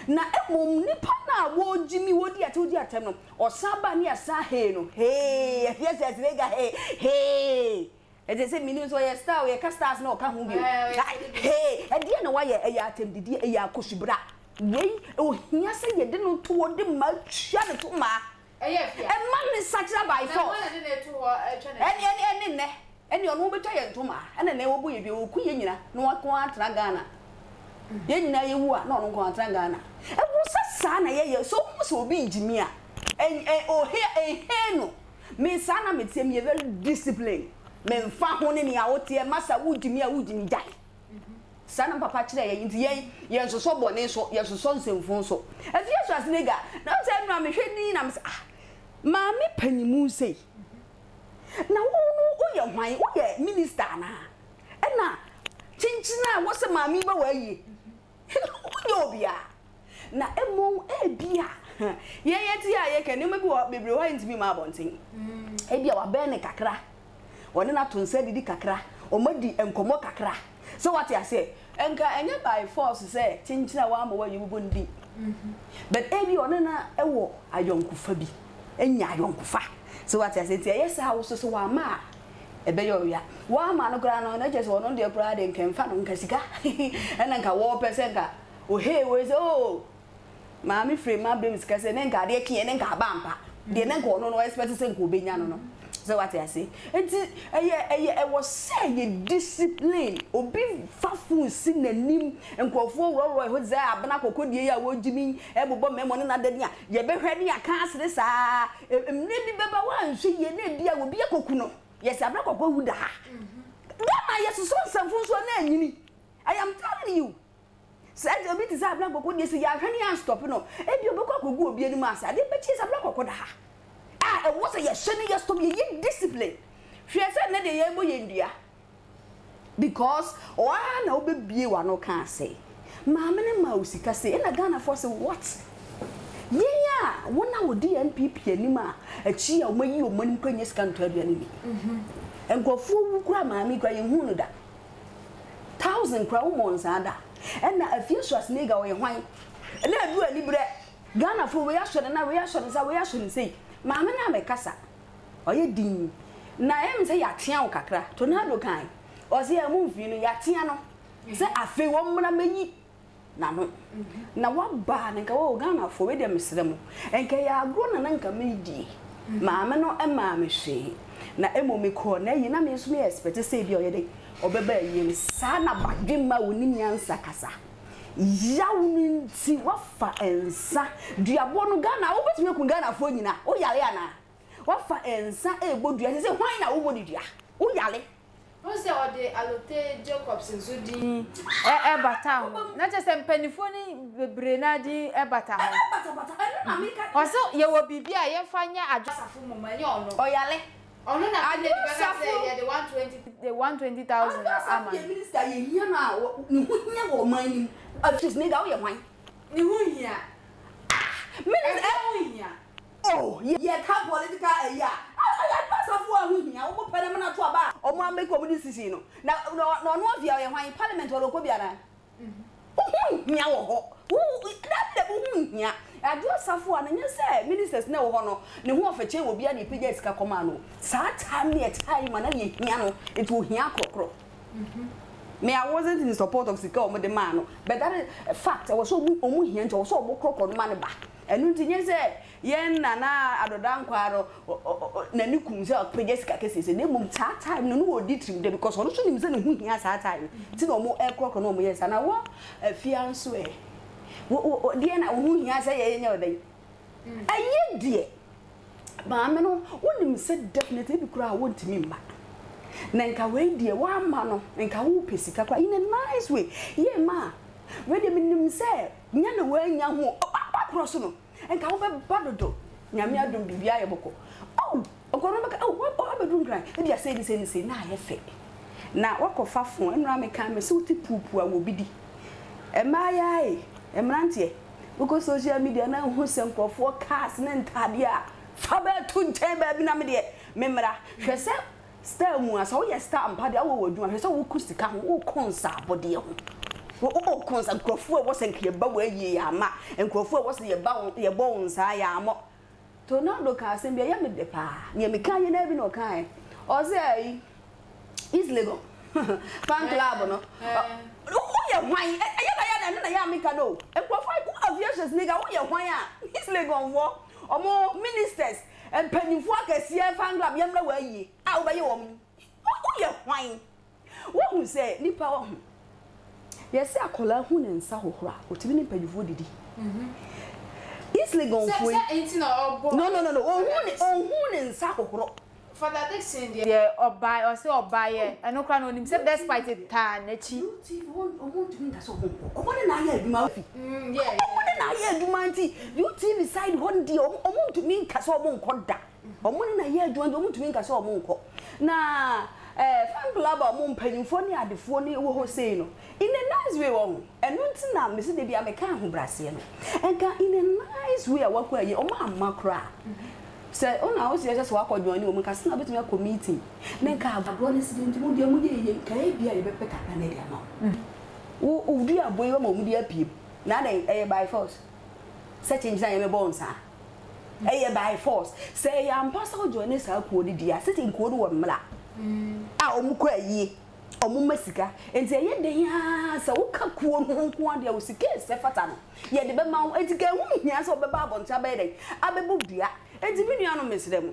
Na mmom nipa no a wɔgyimi, wɔdi atɛm, wɔdi atɛm no, ɔsan ba ne yɛsan hee no, hee, Afia Schwarzenegger hee, hee. Ɛte sɛ menim sɛ ɔyɛ star o, yɛka stars na ɔka ho bio. Hee, ɛdeɛ na wayɛ, ɛyɛ atɛmdidie, ɛyɛ akosibra. Wei, ohia sɛ yɛde no to hɔ de ma tua ne to maa. Ɛma ne nsakyera by force. Ɛne ɛne ɛne nnɛ, ɛne ɔno ɔbɛtwa yɛn ntoma, ɛna nnɛ wɔbɔ yɛ dua, wɔku yɛn nyina na wɔn atena Ghana. Yɛn nyinaa yɛwu a na ɔno nko atena Ghana. Ɛwɔ sɛ saa na yɛyɛ, sɛ wohu sɛ obi gyimi a, ɔhe, ɛhe no. Me saa na meteɛ, meyɛ very discipline. Memfa ho ne nea woteɛ, masa wogyimi a wogyimi gyae. Saa na papa kyerɛɛ yɛn, nti yɛn yɛnsosɔ bɔne so, yɛsosɔ nsɛmfunu so. Afie Schwarzenegger, na sɛ nnora mehwɛ din na mesɛ ah, maame panyimu sei. Na wo no woyɛ hwan? Woyɛ minister anaa? Ɛna kyenkyen a wɔsɛ maame yi ba wɔ ayie. Wonyɛ obiara. Na mmom ebia yɛn yɛte a yɛka nneɛma bi wɔ bebree hɔ a yɛntumi mma abɔnten. Ebia wabɛn no kakra, wɔne no ato nsa adidi kakra, wɔadi nkɔmmɔ kakra. So wate aseɛ? Nka ɛnyɛ by force sɛ kyenkyen a wamma wayi wo bɔ ne din. But ebia ɔne no wɔ ayɔnkofa bi, anya ayɔnkofa. So wate aseɛ? Nti ɛyɛ saa wo so sɛ wamma a, ɛbɛyɛ ɔya. Wamma no koraa no, na kyerɛ sɛ ɔno deɛ koraa deɛ nka ɛmfa no, nka sika ɛna nka wɔpɛ sɛ nka ohee wei sɛ oh maame firi ma brɛ me sika sɛ ne nka adeɛ keɛ ne nka aba ampa deɛ ne nka ɔno no expect sɛ nka ɔbɛnya no no sɛ wate ase nti ɛyɛ ɛyɛ ɛwɔ sɛ yɛ discipline obi fa phone si n'anim nkurɔfoɔ worɔworɔ ɛhɔ sɛ abena kɔkɔdie yi a wɔgyimi ɛbobɔ mmarima ne n'adani a yɛbɛhwɛ ne aka asere saa mmerɛ bi bɛba woanhwɛ yie na ebi a obi akɔku no yɛsɛ abena kɔkɔ awu da ha Ghana yɛsosɔ nsɛmfo nso na anyini I am telling you Sɛ ɛde obi te sɛ Abena Kɔkɔ deɛ sɛ yɛanhwɛ ne yɛanstɔpe no, ebia ɔbɛkɔ akɔgu obi anim ase. Adeɛ bɛkye sɛ Abena Kɔkɔ da ha a, ɛwɔ sɛ yɛhwɛ ne yɛstɔp, yɛyɛ discipline. Hwɛ sɛ nnɛ deɛ yɛrebɔ yɛn dua because ɔaa na wobɛbie w'ano kaa sɛ maame no maa wo sika sei, ɛna Ghanafoɔ se what? Yɛn a wɔn a wɔdi NPP anim a akyi a wɔayi wɔn anim koraa nyɛ sika ntɔ aduane nni. Nkurɔfoɔ wu koraa maame yi koraa yɛnhuu no da. Thousand koraa wo mɔ nsaa da. Ɛna Afia Schwarzenegger ɔyɛ hwan? Ɛna aduru anibrɛ. Ghana foɔ wei asɔ ne nan, wei asɔ ne nsa, wei asɔ ne sei. Maame no amɛkasa. Ɔyɛ dinn. Na ɛyɛ me sɛ yɛatea wo kakra. Tornado kae. Ɔse ɛ mo mfii no yɛatea no sɛ afei wɔmmra mɛyi n'ano. Na waba a na nka oh Ghanafoɔ wei deɛ mesrɛ mo, nka ɛyɛ agorɔ na na nka meredie. Maame no mmaa me hwee. Na mmom mekɔɔ n'ayie na me nso me expect sɛ ebia ɔyɛ dɛn, ɔbɛba ayie no. Saa na badwemma a ɔnim nyansa kasa. Yaw no nti wafa nsa. Duabɔ no Ghana wobɛtumi aku Ghanafoɔ nyinaa? Woyare anaa? Wafa nsa rebɔ dua. Sɛ hwan na wobɔ ne dua? Woyare? Wohu sɛ ɔde Alotey Jacobs nso din bataa ho. Na kyerɛ sɛ mpanimfoɔ no bebree no ara din bata ho. Ɔse yɛwɔ biribi a yɛmfa nyɛ Adwo Asafo mmom ɛnyɛ ɔno. Ɔyare. Ɔno na Kennedy bɛka sɛ yɛde 120 120,000 ama no. Adwo Asafo yɛ minister a yɛhia no a ne ho hia wɔ ɔman no mu. At least nigga woyɛ hwan? Ne ho hia. Ah! Minister. Ɛho hia. Oh yɛ ka political ayi a ɔyɛ adwasafo a ho hia wɔn pɛ na mena to aba a wɔn amake wɔn decision no na na ɔno afia ɔyɛ hwan parliament ɔde ɔkɔ bi anaa wo ho nhia wɔ hɔ wo dabi dabi wo ho nhia adwasafo a na nyɛ sɛ ministers na ɛwɔ hɔ no ne ho ɔfɛ kyɛn obi a na epagya sika kɔmaa no saa time ne ɛtaa yi ma na yɛ hia no nti ohia akorɔkorɔ me I wasn't in support of sika wɔn de maa no but that is fact ɛwɔ sɛ wɔn hia nti ɛwɔ sɛ wɔn korɔkorɔ no ma ne ba. Ɛno nti, nyɛ sɛ yɛn Nana Addo Dankwa no n'ani kum sɛ ɔpɛgya sika kɛseɛ sei, na mmom saa time no na ɔdi tirim dɛ because ɔno nso nim sɛ ne ho hia saa time no, nti na wɔn ɛkorɔkorɔ na wɔn yɛ saa. Na wɔ afia nso ɛ, wo wo deɛ na wo ho hia sɛ yɛyɛ nyɛ ɔdɛn? Ɛyɛ deɛ maame no wonim sɛ definitely ebi koraa wɔntumi mma. Na nka wei deɛ woama no, nka wopɛ sika koraa in a nice way, yɛ ma a Wei deɛ menim sɛ nya na woanya ho ɔba korɔ so no nka wobɛba dodo Nyame adom biribiara yɛ bɔkɔ oh nka ɔno bɛka oh wabɛduru nkran ebi a sei ne sei ne sei na ayɛ fɛ na wakɔfa fon ɛnora meka me sɛ wote puupuu a wɔ bi di mmaayaa e mmeranteɛ wokɔ social media na ahu sɛ nkurɔfoɔ cars ne ntaadeɛ a fa bɛto nkyɛn baabi na me deɛ memmra hwɛ sɛ Star mu a, sɛ woyɛ star ampa deɛ a wowɔ w'adwuma, hwɛ sɛ woko sika ho, woko nsaabɔdeɛ ho. Wo wo ko nsa nkurɔfoɔ a ɛwɔ sɛ nka yɛba wɔ ayie yɛ ama nkurɔfoɔ a ɛwɔ sɛ yɛba wo yɛbɔ wo nsaa yɛ amɔ. Tornado kaa asɛm bi ɛyɛ me dɛ paa nea meka yɛ naa bi na ɔkaeɛ ɔsɛ ayi East Legon fan club no woyɛ hwan ɛyɛ na yɛ na ɛno na yɛ a meka no nkurɔfoɔ wo aviations nigga woyɛ hwan a East Legon foɔ ɔmo ministers mpanyinfoɔ akɛseɛ fan club yɛmmra wɔ ayie a wobɛyɛ wɔn woyɛ hwan Woahu sɛ nipa wɔ ho. Yɛse akwadaa hu ne nsa hohoro a, otumi ne mpanyinfoɔ didi. East Legon foɔ yi. No no no no, ohu ne ohu ne nsa hohoro. Father Dickson deɛ ɔbae ɔse ɔbaeɛ ɛno koraa no onim sɛ despite taa n'akyi. UTV wɔn wɔn ntumi nka sɛ wɔn nkɔ wɔn ne na ayɛ adwuma fi wɔn ne na ayɛ adwuma nti UTV side hɔ no deɛ wɔn wɔn ntumi nka sɛ wɔn nkɔ da. Wɔn ne na yɛ adwuma nti wɔn ntumi nka sɛ wɔn nkɔ. Na eh, fan club a wɔn mpanyinfoɔ ne adefoɔ ne wɔ hɔ sei no, in a nice way wɔ ho. Ɛno nti na mesi da bi a meka ahobraseɛ no. Nka in a nice way a wakɔ ayi, wɔn amma koraa. Sɛ wo na wosi ɛsɛ sɛ wakɔ join wɔn, nka sɛ na wobɛtumi akɔ meeting. Na nka agorɔ no si deɛ nti mo deɛ mo yɛ yie, nka ebi a yɛbɛpɛ kakra na ɛde ama wo. Wo wo dua aboa yi bɛma wɔn de apue mu. Na adɛn, ɛyɛ by force sɛ kyenkyen a yɛmɛbɔ wo nsaa. Ɛyɛ by force. Sɛ ɛyɛ ampa sɛ wo joine saa kuo no deɛ a, sisi nkuo no wɔ mmra a wɔn kɔ ayie, wɔn ma sika. Nti ɛyɛ den ara sɛ wo ka kuo no ho nko ara deɛ wo sika ɛsɛ fata no yɛde bɛma wo. Nti ka ɛho nhia sɛ wɔbɛba abɔnten abɛyɛ dɛn abɛbɔ dua. Nti me nuanom mesrɛ mo,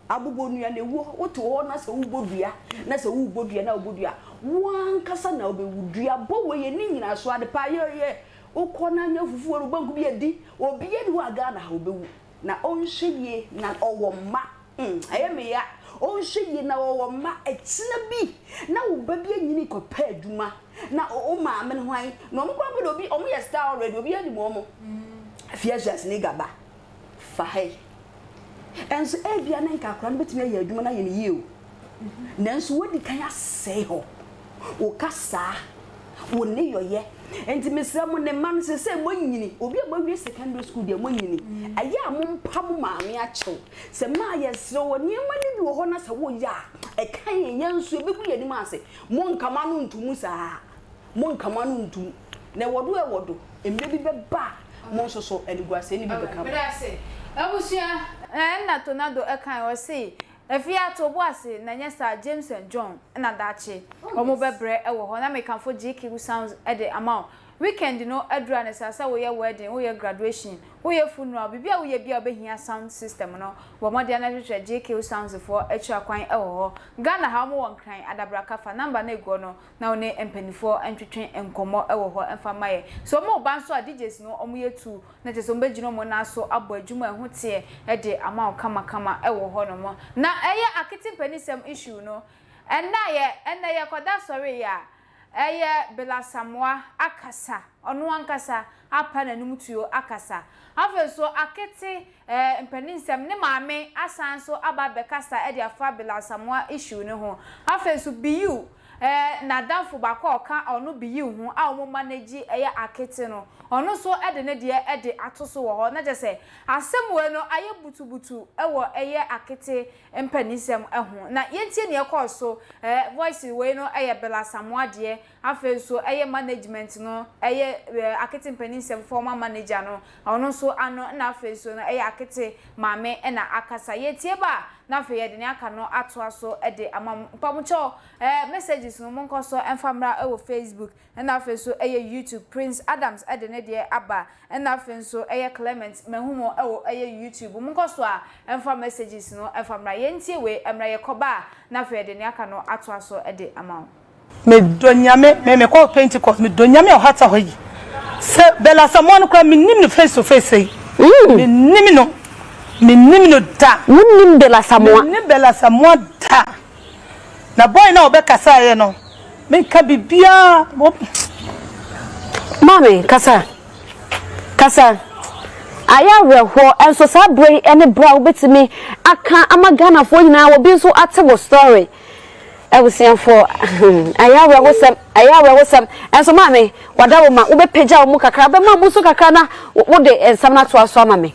abobɔ nnua na ɛwuo. Wote hɔ na sɛ wobɔ dua na sɛ wobɔ dua na wobɔ dua, wo ankasa na wobɛwu. Duabɔ wei ɛnni nyinasoɔ, adepa yɛ Wokɔ na anya fufuo no banku bi adi. Obia ni hɔ a Ghana ha obewu na ɔnhwɛ yie na ɔwɔ mma hmm ɛyɛ me ya ɔnhwɛ yie na ɔwɔ mma ɛkyena bi na wo ba bi anyini kɔ pɛ adwuma na wo maame no hwan na ɔmo koraa mpo de obi ɔmo yɛ star already obi anim ɔmo Afiahyia Sneaker ba fa ha yi Nso ebia na nka akwadaa no bɛtumi ayɛ adwuma no ayɛ no yie o. Nanso woadi kan asɛe hɔ, wo kasaa, wo nneyɔeɛ. Nti mesrɛ mo ne mma no seesei moanyini, obi a moawie secondary school deɛ moanyini, ɛyɛ a mompa mo maame akyɛw. Sɛ mmaa yɛsrɛ wo nneɛma no bi wɔ hɔ na sɛ woyɛ a, ɛka yɛn, yɛn nso ɛbɛgu yɛn anim ase. Monka mo ano nto mu saa. Monka mo ano ntom, na ɛwɔ do a ɛwɔ do, mmerɛ bi bɛba a mo nso so animguaseɛ no bi bɛka mo. Meda ase abusua. Ɛna Tornado kae ɔse Afie ato bo ase na nyɛ saa James and John na daakye ɔmo bɛbrɛ wɔ hɔ na mekamfo GQ sounds de ama wo weekend no aduru a ne saa sɛ woyɛ wedding woyɛ graduation woyɛ funeral biribi a woyɛ biara wobɛhia sound system no bɔ mmɔden na hwehwɛ GQ sounds foɔ akyira kwan wɔ hɔ Ghana ha ɔmo wɔ Nkran Adabraka fa number no eguɔ no na wo ne mpaninfoɔ ntwetwe nkɔmmɔ wɔ hɔ mfa mma yɛ. Sɛ wɔn reba nso a DJs no wɔn yɛ tu na kyerɛ sɛ wɔn bɛgyina wɔn nan so abɔ adwuma a ɛho teɛ de ama wo kamakama wɔ hɔ nom. Na ɛyɛ akete mpanisɛm issue no ɛnnɛ a yɛ ɛnnɛ yɛkɔda sɔre yɛ a ɛyɛ Bella Asamoah akasa ɔno ankasa apa n'anum tuo akasa. Afei nso akete eh, mpaninsɛm, ne maame asan nso aba abɛkasa de afa Bella Asamoah issue no ho. Afei nso Biyiw eh, n'adamfo baako a ɔka ɔno Biyiw ho a wɔn manage ɛyɛ akete no, ɔno nso de ne deɛ de ato so wɔ hɔ. Na kyerɛ sɛ asɛm wei no ayɛ butubutu wɔ ɛyɛ akete mpaninsɛm ho. Na yɛntie nea ɛkɔɔ so, eh, voice wei no yɛ Bella Asamoah deɛ, Afei nso ɛyɛ management no, ɛyɛ Akete mpaninsɛm former manager no, ɔno nso ano ɛna afei nso no ɛyɛ Akete maame ɛna akasa. Yɛtie ba a, na afei yɛde nea aka no atoa so de ama mo. Mpamokyɛw, ɛɛ messages no monkɔ so mfa mmra ɛwɔ Facebook ɛna afei nso ɛyɛ YouTube. Prince Adams ɛde ne deɛ aba ɛna afei nso ɛyɛ Clement mahu mo ɛwɔ ɛyɛ YouTube. Monkɔ so a mfa messages no mfa mmra. Yɛntie wei mmra yɛkɔba a, na afei yɛde nea aka no atoa so de ama wo. Me dɔ Nyame, me me kɔ Pentecost, me dɔ Nyame a ɔhata hɔ yi. Sɛ Bella Asamoah no koraa me nim no face to face yi. Me nim no, me nim no da. Wo nim Bella Asamoah? Me nim Bella Asamoah da. Na boy na ɔbɛ kasa yɛ no, me nka bibia. Maame, kasa. Kasa. Ayɛ awerɛhoɔ, nso saa berɛ yi ne berɛ a wobɛtumi aka ama Ghanafoɔ nyinaa, obi nso ate wo story. Abusuafoɔ, ayɛ awerɛhosɛm, ayɛ awerɛhosɛm. Nso maame, wada wo ma, wobɛpagya wo mu kakra, wobɛma mu so kakra na wode nsɛm no atoa so ama me.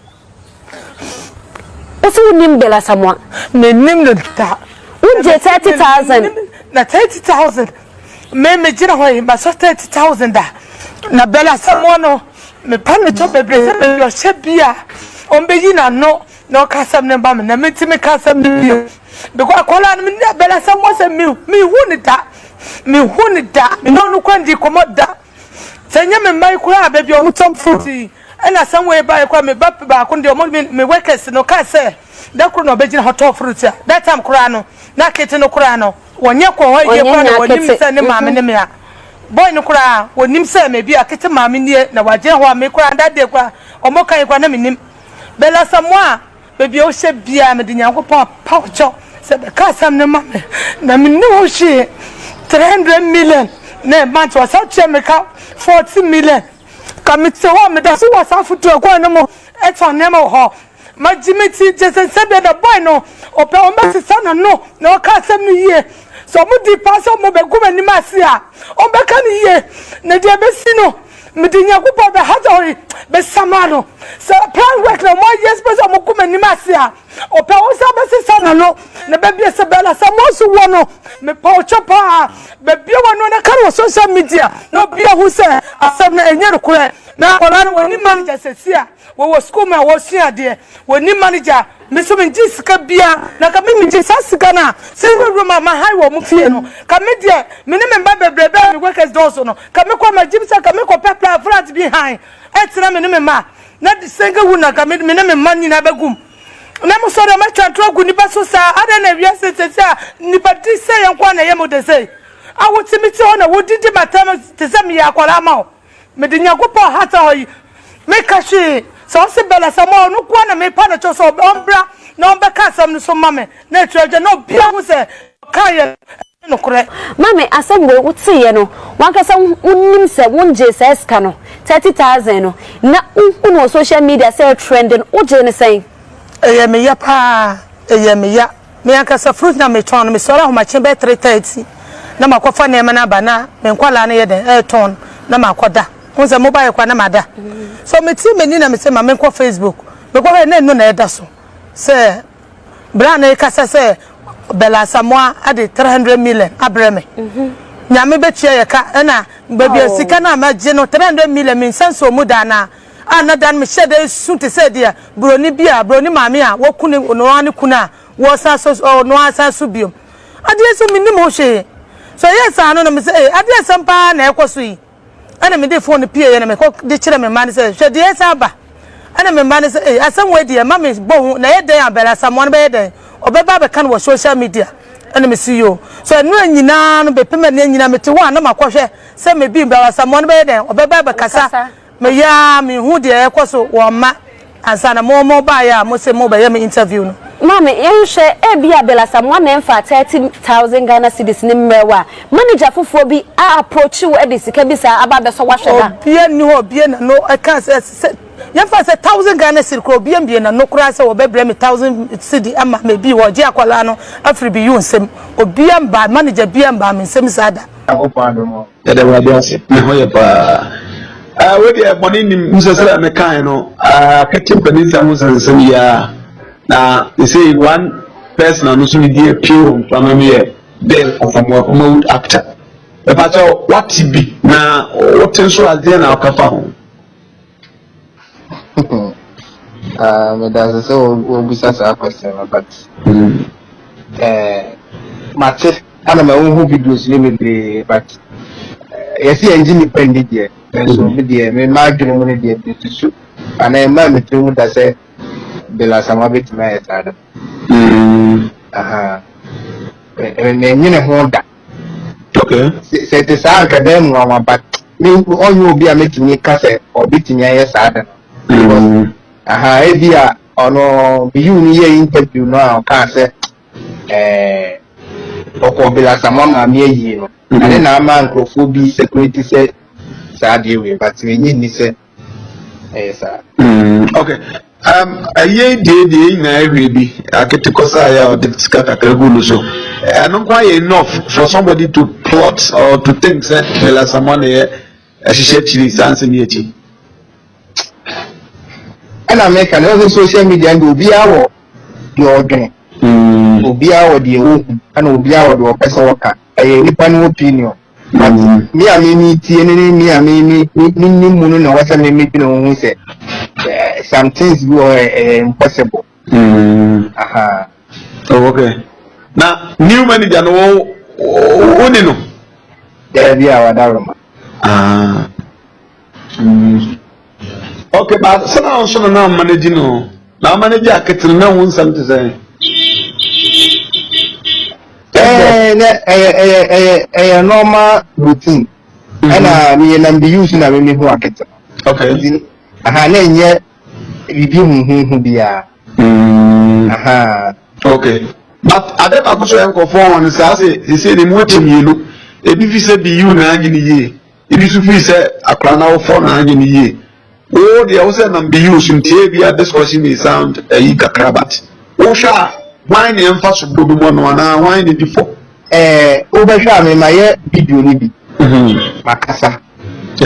Wo sɛ wonim Bella Samoa? Menim no da. Wogye 30,000. Na 30,000, me megyina hɔ yi, masɔ 30,000 da. Na Bella Asamoah no, mepa no kyɛw bebree sɛ baabi a ɔhyɛ bi a ɔmbɛyi n'ano na ɔka asɛm no ma me na mentumi ka asɛm no bio. Because akwadaa no, me ne Bella Asamoah sɛ menhu no da, menhu no da, me ne ɔno koraa ndi nkɔmmɔ da. Sɛ ɛnyɛ me mma yi koraa a baabi a wɔtɔn fruit yi ɛna asɛm wei baeɛ koraa me ba baako no deɛ ɔmo me me workers no kaa sɛ da koro na ɔbɛgyina hɔ tɔn fruit a that time koraa no na akete no koraa no wɔnyɛ kɔ hɔ yie koraa na wɔnim sɛ ne maame ne me a boy no koraa wɔnim sɛ maybe akete maame nie na wagyina hɔ a me koraa that day koraa ɔmo kan koraa na menim Bella Samoa Baabi a wohyɛ biara, mede Nyankopɔn apa wo kyɛw sɛ bɛka asɛm no ma me, na menni ho hwee. 300 million na ɛma nti wɔsan tua me ka 40 million. Ka mete hɔ a, meda so wɔ saa afotu aguan no mu tɔn nneɛma wɔ hɔ. Magye me ti, kyerɛ sɛ sɛdeɛ na boy no ɔpɛ wɔbɛsesa n'ano na ɔka asɛm no yie. Sɛ wɔdi paa sɛ wɔbɛgu m'anim ase a, wɔbɛka no yie, na deɛ ɛbɛsi no, Mede Nyankopɔn bɛ Hathor bɛsama no. Sɛ plan work na ɔmo ayɛ sɛ sɛ ɔmo gu m'anim ase a, ɔpɛ wo nsa bɛsesa n'ano na bɛbie sɛ bɛla sɛ mo nso wɔ no. Mepa wo kyɛ paa, bɛbie w'ano na ka no wɔ social media na obi ahu sɛ asɛm no ɛnyɛ nokorɛ. Na akwadaa no wɔnni manager sɛsi a wɔwɔ school mu a wɔresua adeɛ, wɔnni manager. Me nso mengyee sika biara, na ka me megye saa sika no a, sɛ room a mahan wɔ mo fie no, ka me deɛ, me ne me mma bebrebe a me workers dɔɔso no, ka me kɔ magye sɛ ka me kɔ pɛ pla flat bi han ɛtena me ne me mma, na single room na ka me me ne me mma nyinaa bɛgu mu. Na mo sɔre a matwa ntorɔ agu nnipa so saa, adɛn na wiase seesei a nnipa di sɛ yɛn nko ara na ɛyɛ mo dɛ sei? A wote me ti hɔ na wodidi m'atɛm te sɛ meyɛ akwadaa ma wo. Mede Nyankopɔn hata hɔ yi, meka hwee. Sɛ ɔse Bella sɛ mo a, ɔno nkoa na mepa no kyɛw sɛ ɔmbra na ɔmbɛka asɛm no so ma me na akyire agya na obia hu sɛ ɔkaeɛ no ɛnyɛ nokorɛ. Maame, asɛm wei woteeɛ no, w'ankasa wonim sɛ wongyee saa sika no, 30,000 no, na wohu no wɔ social media sɛ ɛretrɛnde no, wogyee no sɛn? Ɛyɛ me ya paa, ɛyɛ me ya. Me ankasa fruit na metɔn no, mesɔre ahomakye bɛyɛ 3:30 na makɔfa nneɛma no aba na me nkwadaa no yɛ dɛn ɛretɔn na makɔda. Wohu sɛ mobaeɛ koraa na mada. So metie m'ani na mese ma menkɔ Facebook. Mekɔhwɛɛ na ɛno na ɛda so sɛ bra no rekasa sɛ Bella Asamoah de 300 million abrɛ me. Nyame bɛtua yɛ ka ɛna baabi a sika no a magye no 300 million me nsa nsɔɔ mu da anaa? A na da no mehyɛ da su te sɛ deɛ buroni bi a buroni maame a waku ne ɔno ara ne kunu a wɔresan so ɔno ara san so biom. Adeɛ nso mennim ho hwee. So ɛyɛɛ saa no na mesɛ ee adeɛ asɛm paa na ɛkɔ so yi. Ɛna mede phone no pieeɛ na mekɔ de kyerɛ me mma no sɛ hwɛ deɛ ɛsan aba. Ɛna me mma no sɛ ee asɛm wei deɛ ma me bɔ hu na ɛyɛ dɛn a Bella Asamoah no bɛyɛ dɛn ɔbɛba abɛka no wɔ social media. Ɛna mesi yoo. So ɛno nyinaa no bɛpem ɛnɛ nyinaa mete hɔ a na makɔhwɛ sɛ mebi Bella Asamoah no bɛyɛ dɛn ɔbɛba abɛkasa. Meyɛ ara menhu deɛ ɛrekɔ so wɔ mma ansa na mo mo baeɛ a mo se mo bɛyɛ me interview no. Maame, yɛnhwɛ, ebia Bill Asamoah na ɛmfaa 30,000 Ghana cedis no mmrɛ wo a, manager foforɔ bi a approach wo de sika bi saa aba abɛsɔ w'ahwɛ da? Obia nni hɔ a obie n'ano ɛka sɛ, sɛ yɛmfa sɛ thousand Ghana cedi koraa obia mbie n'ano koraa sɛ wɔbɛbrɛ me thousand cedi ama me bi wɔgye akwadaa no afiri Biyu nsam. Obia mbaa, manager bia mbaa me nsam saa da. Nyankopɔn adom o. Yɛda Awurade ase. Me ho yɛ paa. Ah, wei deɛ bɔne nim. N sɛ sɛdeɛ mekae no, ah, kɛte mpanin ho nsɛnsɛm yi ara. Na they one person a no so ne di apue wɔ mframa mu yɛ Bill Asamoah Kumawood actor. Mepa kyɛw, wate bi na wote nso adeɛ na woka fa ho. Ah, meda ase sɛ wobisa saa question no but mm. eh, mate ana ma wohu videos no bebree but eh, yɛsɛ yɛngye nnipa nni deɛ nanso mm. me deɛ me m'adwene mu no deɛ mesusu anaa ɛma me tiri mu da sɛ Bella Asamoah bɛtumi ayɛ saa da mm. aha menyene ho da Okay. Sɛ ɛte saa anka ɛbɛyɛ me nwanwa but me ɔnyɛ obi a mɛtumi ka sɛ ɔbɛtumi ayɛ saa da no. Because mm. aha ebi a ɔno Biyu no yɛ interview no a ɔkaa sɛ ɛɛ ɔkɔ Bill Asamoah maame ayie no. Mm. Ɛne na ama nkurɔfoɔ bi security sɛ saa adeɛ wei but menye nni sɛ ɛyɛ saa. Mm, okay. Um, ɛyɛ deɛ deɛ nyinaa ɛhwɛ bi akete kɔsa yɛ a ɔde sika kakra gu no so ɛno nko ayɛ enough for somebody to plot or to think sɛ Bella Asamoah na yɛ ɛhyehyɛ akyiri saa nsɛm yi akyi. ɛna meka no sɛ social media no deɛ obiara wɔ deɛ ɔdwene mm. obiara wɔ deɛ ɔhu ɛna obiara wɔ deɛ ɔpɛ sɛ ɔka ɛyɛ nipa no opinion. But me a me me tie no ne me a me me me me nim mu no na ɛwɔ sɛ me me dwene ho hu sɛ eh, some things bi wɔ hɔ a ɛyɛ impossible. Mm. Aha. Oh, okay. Na new manager no wo wo ni no? Daabi a wada Roma. Ah. Mm. Okay, but sɛ na nso no na manage no. Na manage akete no na ho nsɛm te sɛ. Eh, na ɛyɛ ɛyɛ ɛyɛ ɛyɛ normal routine. Mm-hmm. Ɛna meyɛ nam bi use na me me ho akete. Okay. Nti aha na ɛnyɛ biribi huhuhu biara. Mm. Aha. Okay. But ade baako so yɛ nkurɔfoɔ wɔn saa sɛ sese ne mu akyɛ mmienu. Ebi fi sɛ BU na anyi ne yie. Ebi nso firi sɛ akwadaa no awofoɔ na anyi ne yie. Wo deɛ wo sɛ nam BU so nti ebi a this question may sound ayi kakra but wohwɛ a hwan na ɛmfa so bɔ bi mu no anaa hwan na di fɔ? Ɛɛ wobɛhwɛ a me ma yɛ video no bi. Mm-hmm. Makasa.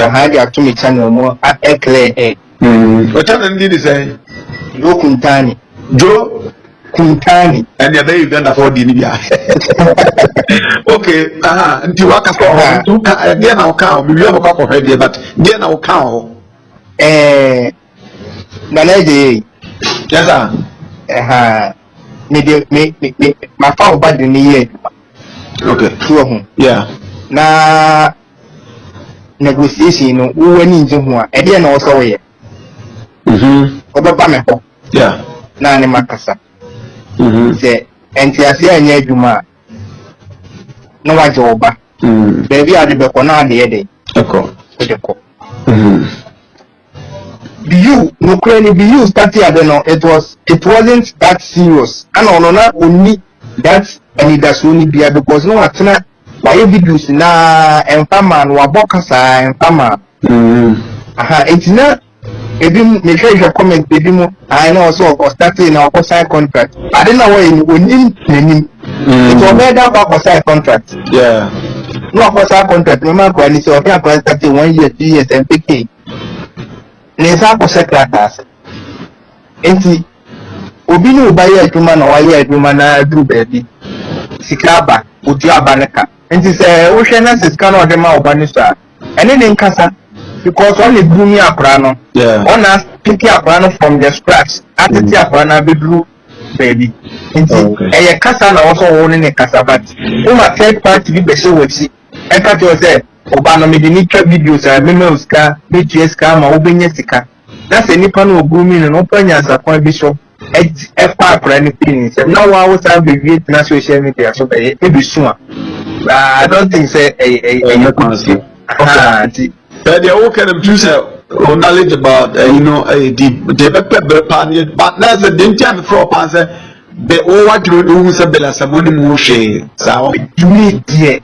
Aha de ato me channel mu a clear air. Mm. O channel no din de sɛn? Joe Kuntani. Joe Kuntani. Ɛnna ɛbɛyɛ Uganda fɔ di ni bia. Okay, aha, nti waka sɛ ɔhɔ, nti woka ɛdeɛ na woka hɔ, mewie mekɔ akɔhwɛ deɛ but deɛ na woka hɔ. Ɛɛ, Nana Agye yei. Yes sir. Ɛha, me de me me me mafa wo ba de ne yɛ adwuma. Okay. So wɔ ho. Yeah. Na negotiation no wo w'ani ngye ho a ɛdeɛ na ɔsɛ woyɛ mm-hmm. wobɛba me hɔ na ne makasa mm-hmm. sɛ ɛnteaseɛ anyɛ adwuma a na wagye wo ba mm. baabi a wode bɛkɔ na adeɛ de wode kɔ mm-hmm. BU nokorɛ ni BU start ade no it was it wasn't that serious ɛna ɔno na ɔnni that anidasoɔ no bia because na watena Wayɛ videos naa ɛnfa maa no wabɔ kasa ɛnfa maa no. Mm. Aha eti na ebi mu mehwɛhwɛ comment ebi mu ayi na ɔsɛ ɔstate na ɔkɔ sign contract ade na wɔyɛ no onim n'anim. Mm. Nti ɔbɛyɛ dɛ akɔ akɔ sign contract. Yeah. Na wakɔ sign contract na ɔma akora ne sɛ ɔhwɛ akora starte one year 2 years ɛmpeke ne nsa akɔhyɛ krataa ase. Nti Obi ne wo ba yɛ adwuma na wayɛ adwuma no ara duru baabi, sika aba, otua aba no ka. Nti sɛ wohwɛ na sɛ sika no a ɔde ma wo ba no sua a, ɛne ne nkasa because ɔna grooming akwadaa no, ɔna piki akwadaa no from the scratch atete mm. akwadaa no abɛduru baabi. Nti ɛyɛ kasa na wɔsɔ wo ne ne kasa but woma third party bi bɛhyɛ w'akyi ɛka kyerɛ sɛ ɔba no mede ne twa videos a mɛma wo sika, mɛtua sika ama wobɛnya sika. na sɛ nipa no ɔgrooming no no ɔfa nyansakwan bi so ɛfa akwadaa no firi ne nsam na wɔn a wosan bɛwie tena social media so bɛyɛ ɛbɛsu a I don't think sɛ ɛyɛ ɛyɛ ɛyɛ good thing nti. Ɛdeɛ woka no metum sɛ wo knowledge about ɛyi no ɛyɛ deep nti ɛbɛpɛ berɛ paa no but na sɛ deɛ nti a mefrɛ wo paa sɛ bɛ wo wadwene no wohu sɛ Bella Samoa no mu hwee saa wɔ. Me deɛ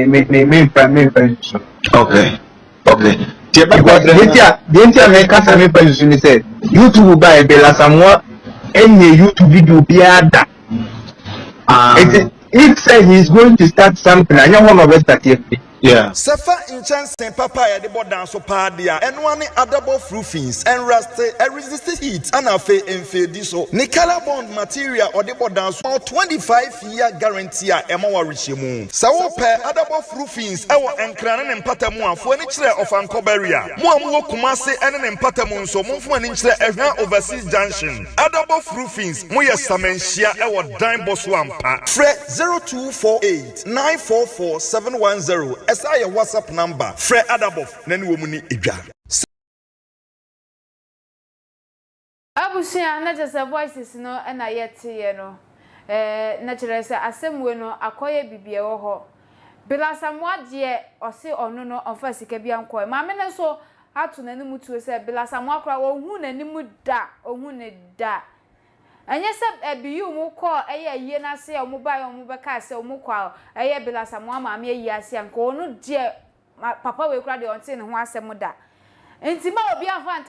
me me me memfa memfa nsusu. Okay. Okay. Because deɛ nti a deɛ nti a meka sɛ mefa nsusu ne sɛ YouTube baeɛ Bill Asamoah ɛnyɛ YouTube video biara da. Ah. Nti if sɛ he is going to start something anyɛ hɔ na ɔbɛ start afiri. Yeah. Sɛ fa nkyɛnsee papa a yɛde bɔ dan so paa de a, ɛno ara ne adabɔ roofings, ɛnraste, ɛresiste heat, ɛna afei ɛmfeedi so. Ne colour bond material a ɔde bɔ dan so ma wo 25 year guarantee a ɛma wo awerehyɛmu. Sɛ wopɛ adabɔ roofings wɔ Nkran ne ne mpata mu a, fo ani kyerɛ Ɔfankɔ Barrier. Mo a mowɔ Kumase ne ne mpata mu nso, momfa mo ani nkyerɛ Ɛhwa Overseas Junction. Adabɔ Roofings, moyɛ samanhyia wɔ dan bɔ so ampa. Frɛ 0248 944 710, ɛsan yɛ WhatsApp number. Frɛ Adabɔf na ne wɔn ni dwa. Abusua, na kyerɛ sɛ voices no na yɛteeɛ no, eh, na kyerɛ sɛ asɛm wei no akɔyɛ biribi ɛwɔ hɔ. Bill Asamoah deɛ ɔse ɔno no ɔmfaa sika biara nkɔɔɛ. Maame no nso ato n'anim tuo sɛ Bill Asamoah koraa ɔnhuu n'anim da, ɔnhu no da. Ɛnyɛ sɛ eh, Biyu mo kɔɔ ɛyɛ ayie no ase a wɔn baeɛ a wɔn bɛkaa sɛ wɔn kɔ a ɛyɛ Bill Asamoah maame ayie ase a nka ɔno deɛ papa wei koraa deɛ ɔntee ne ho asɛm da. Nti ma obiara mfa.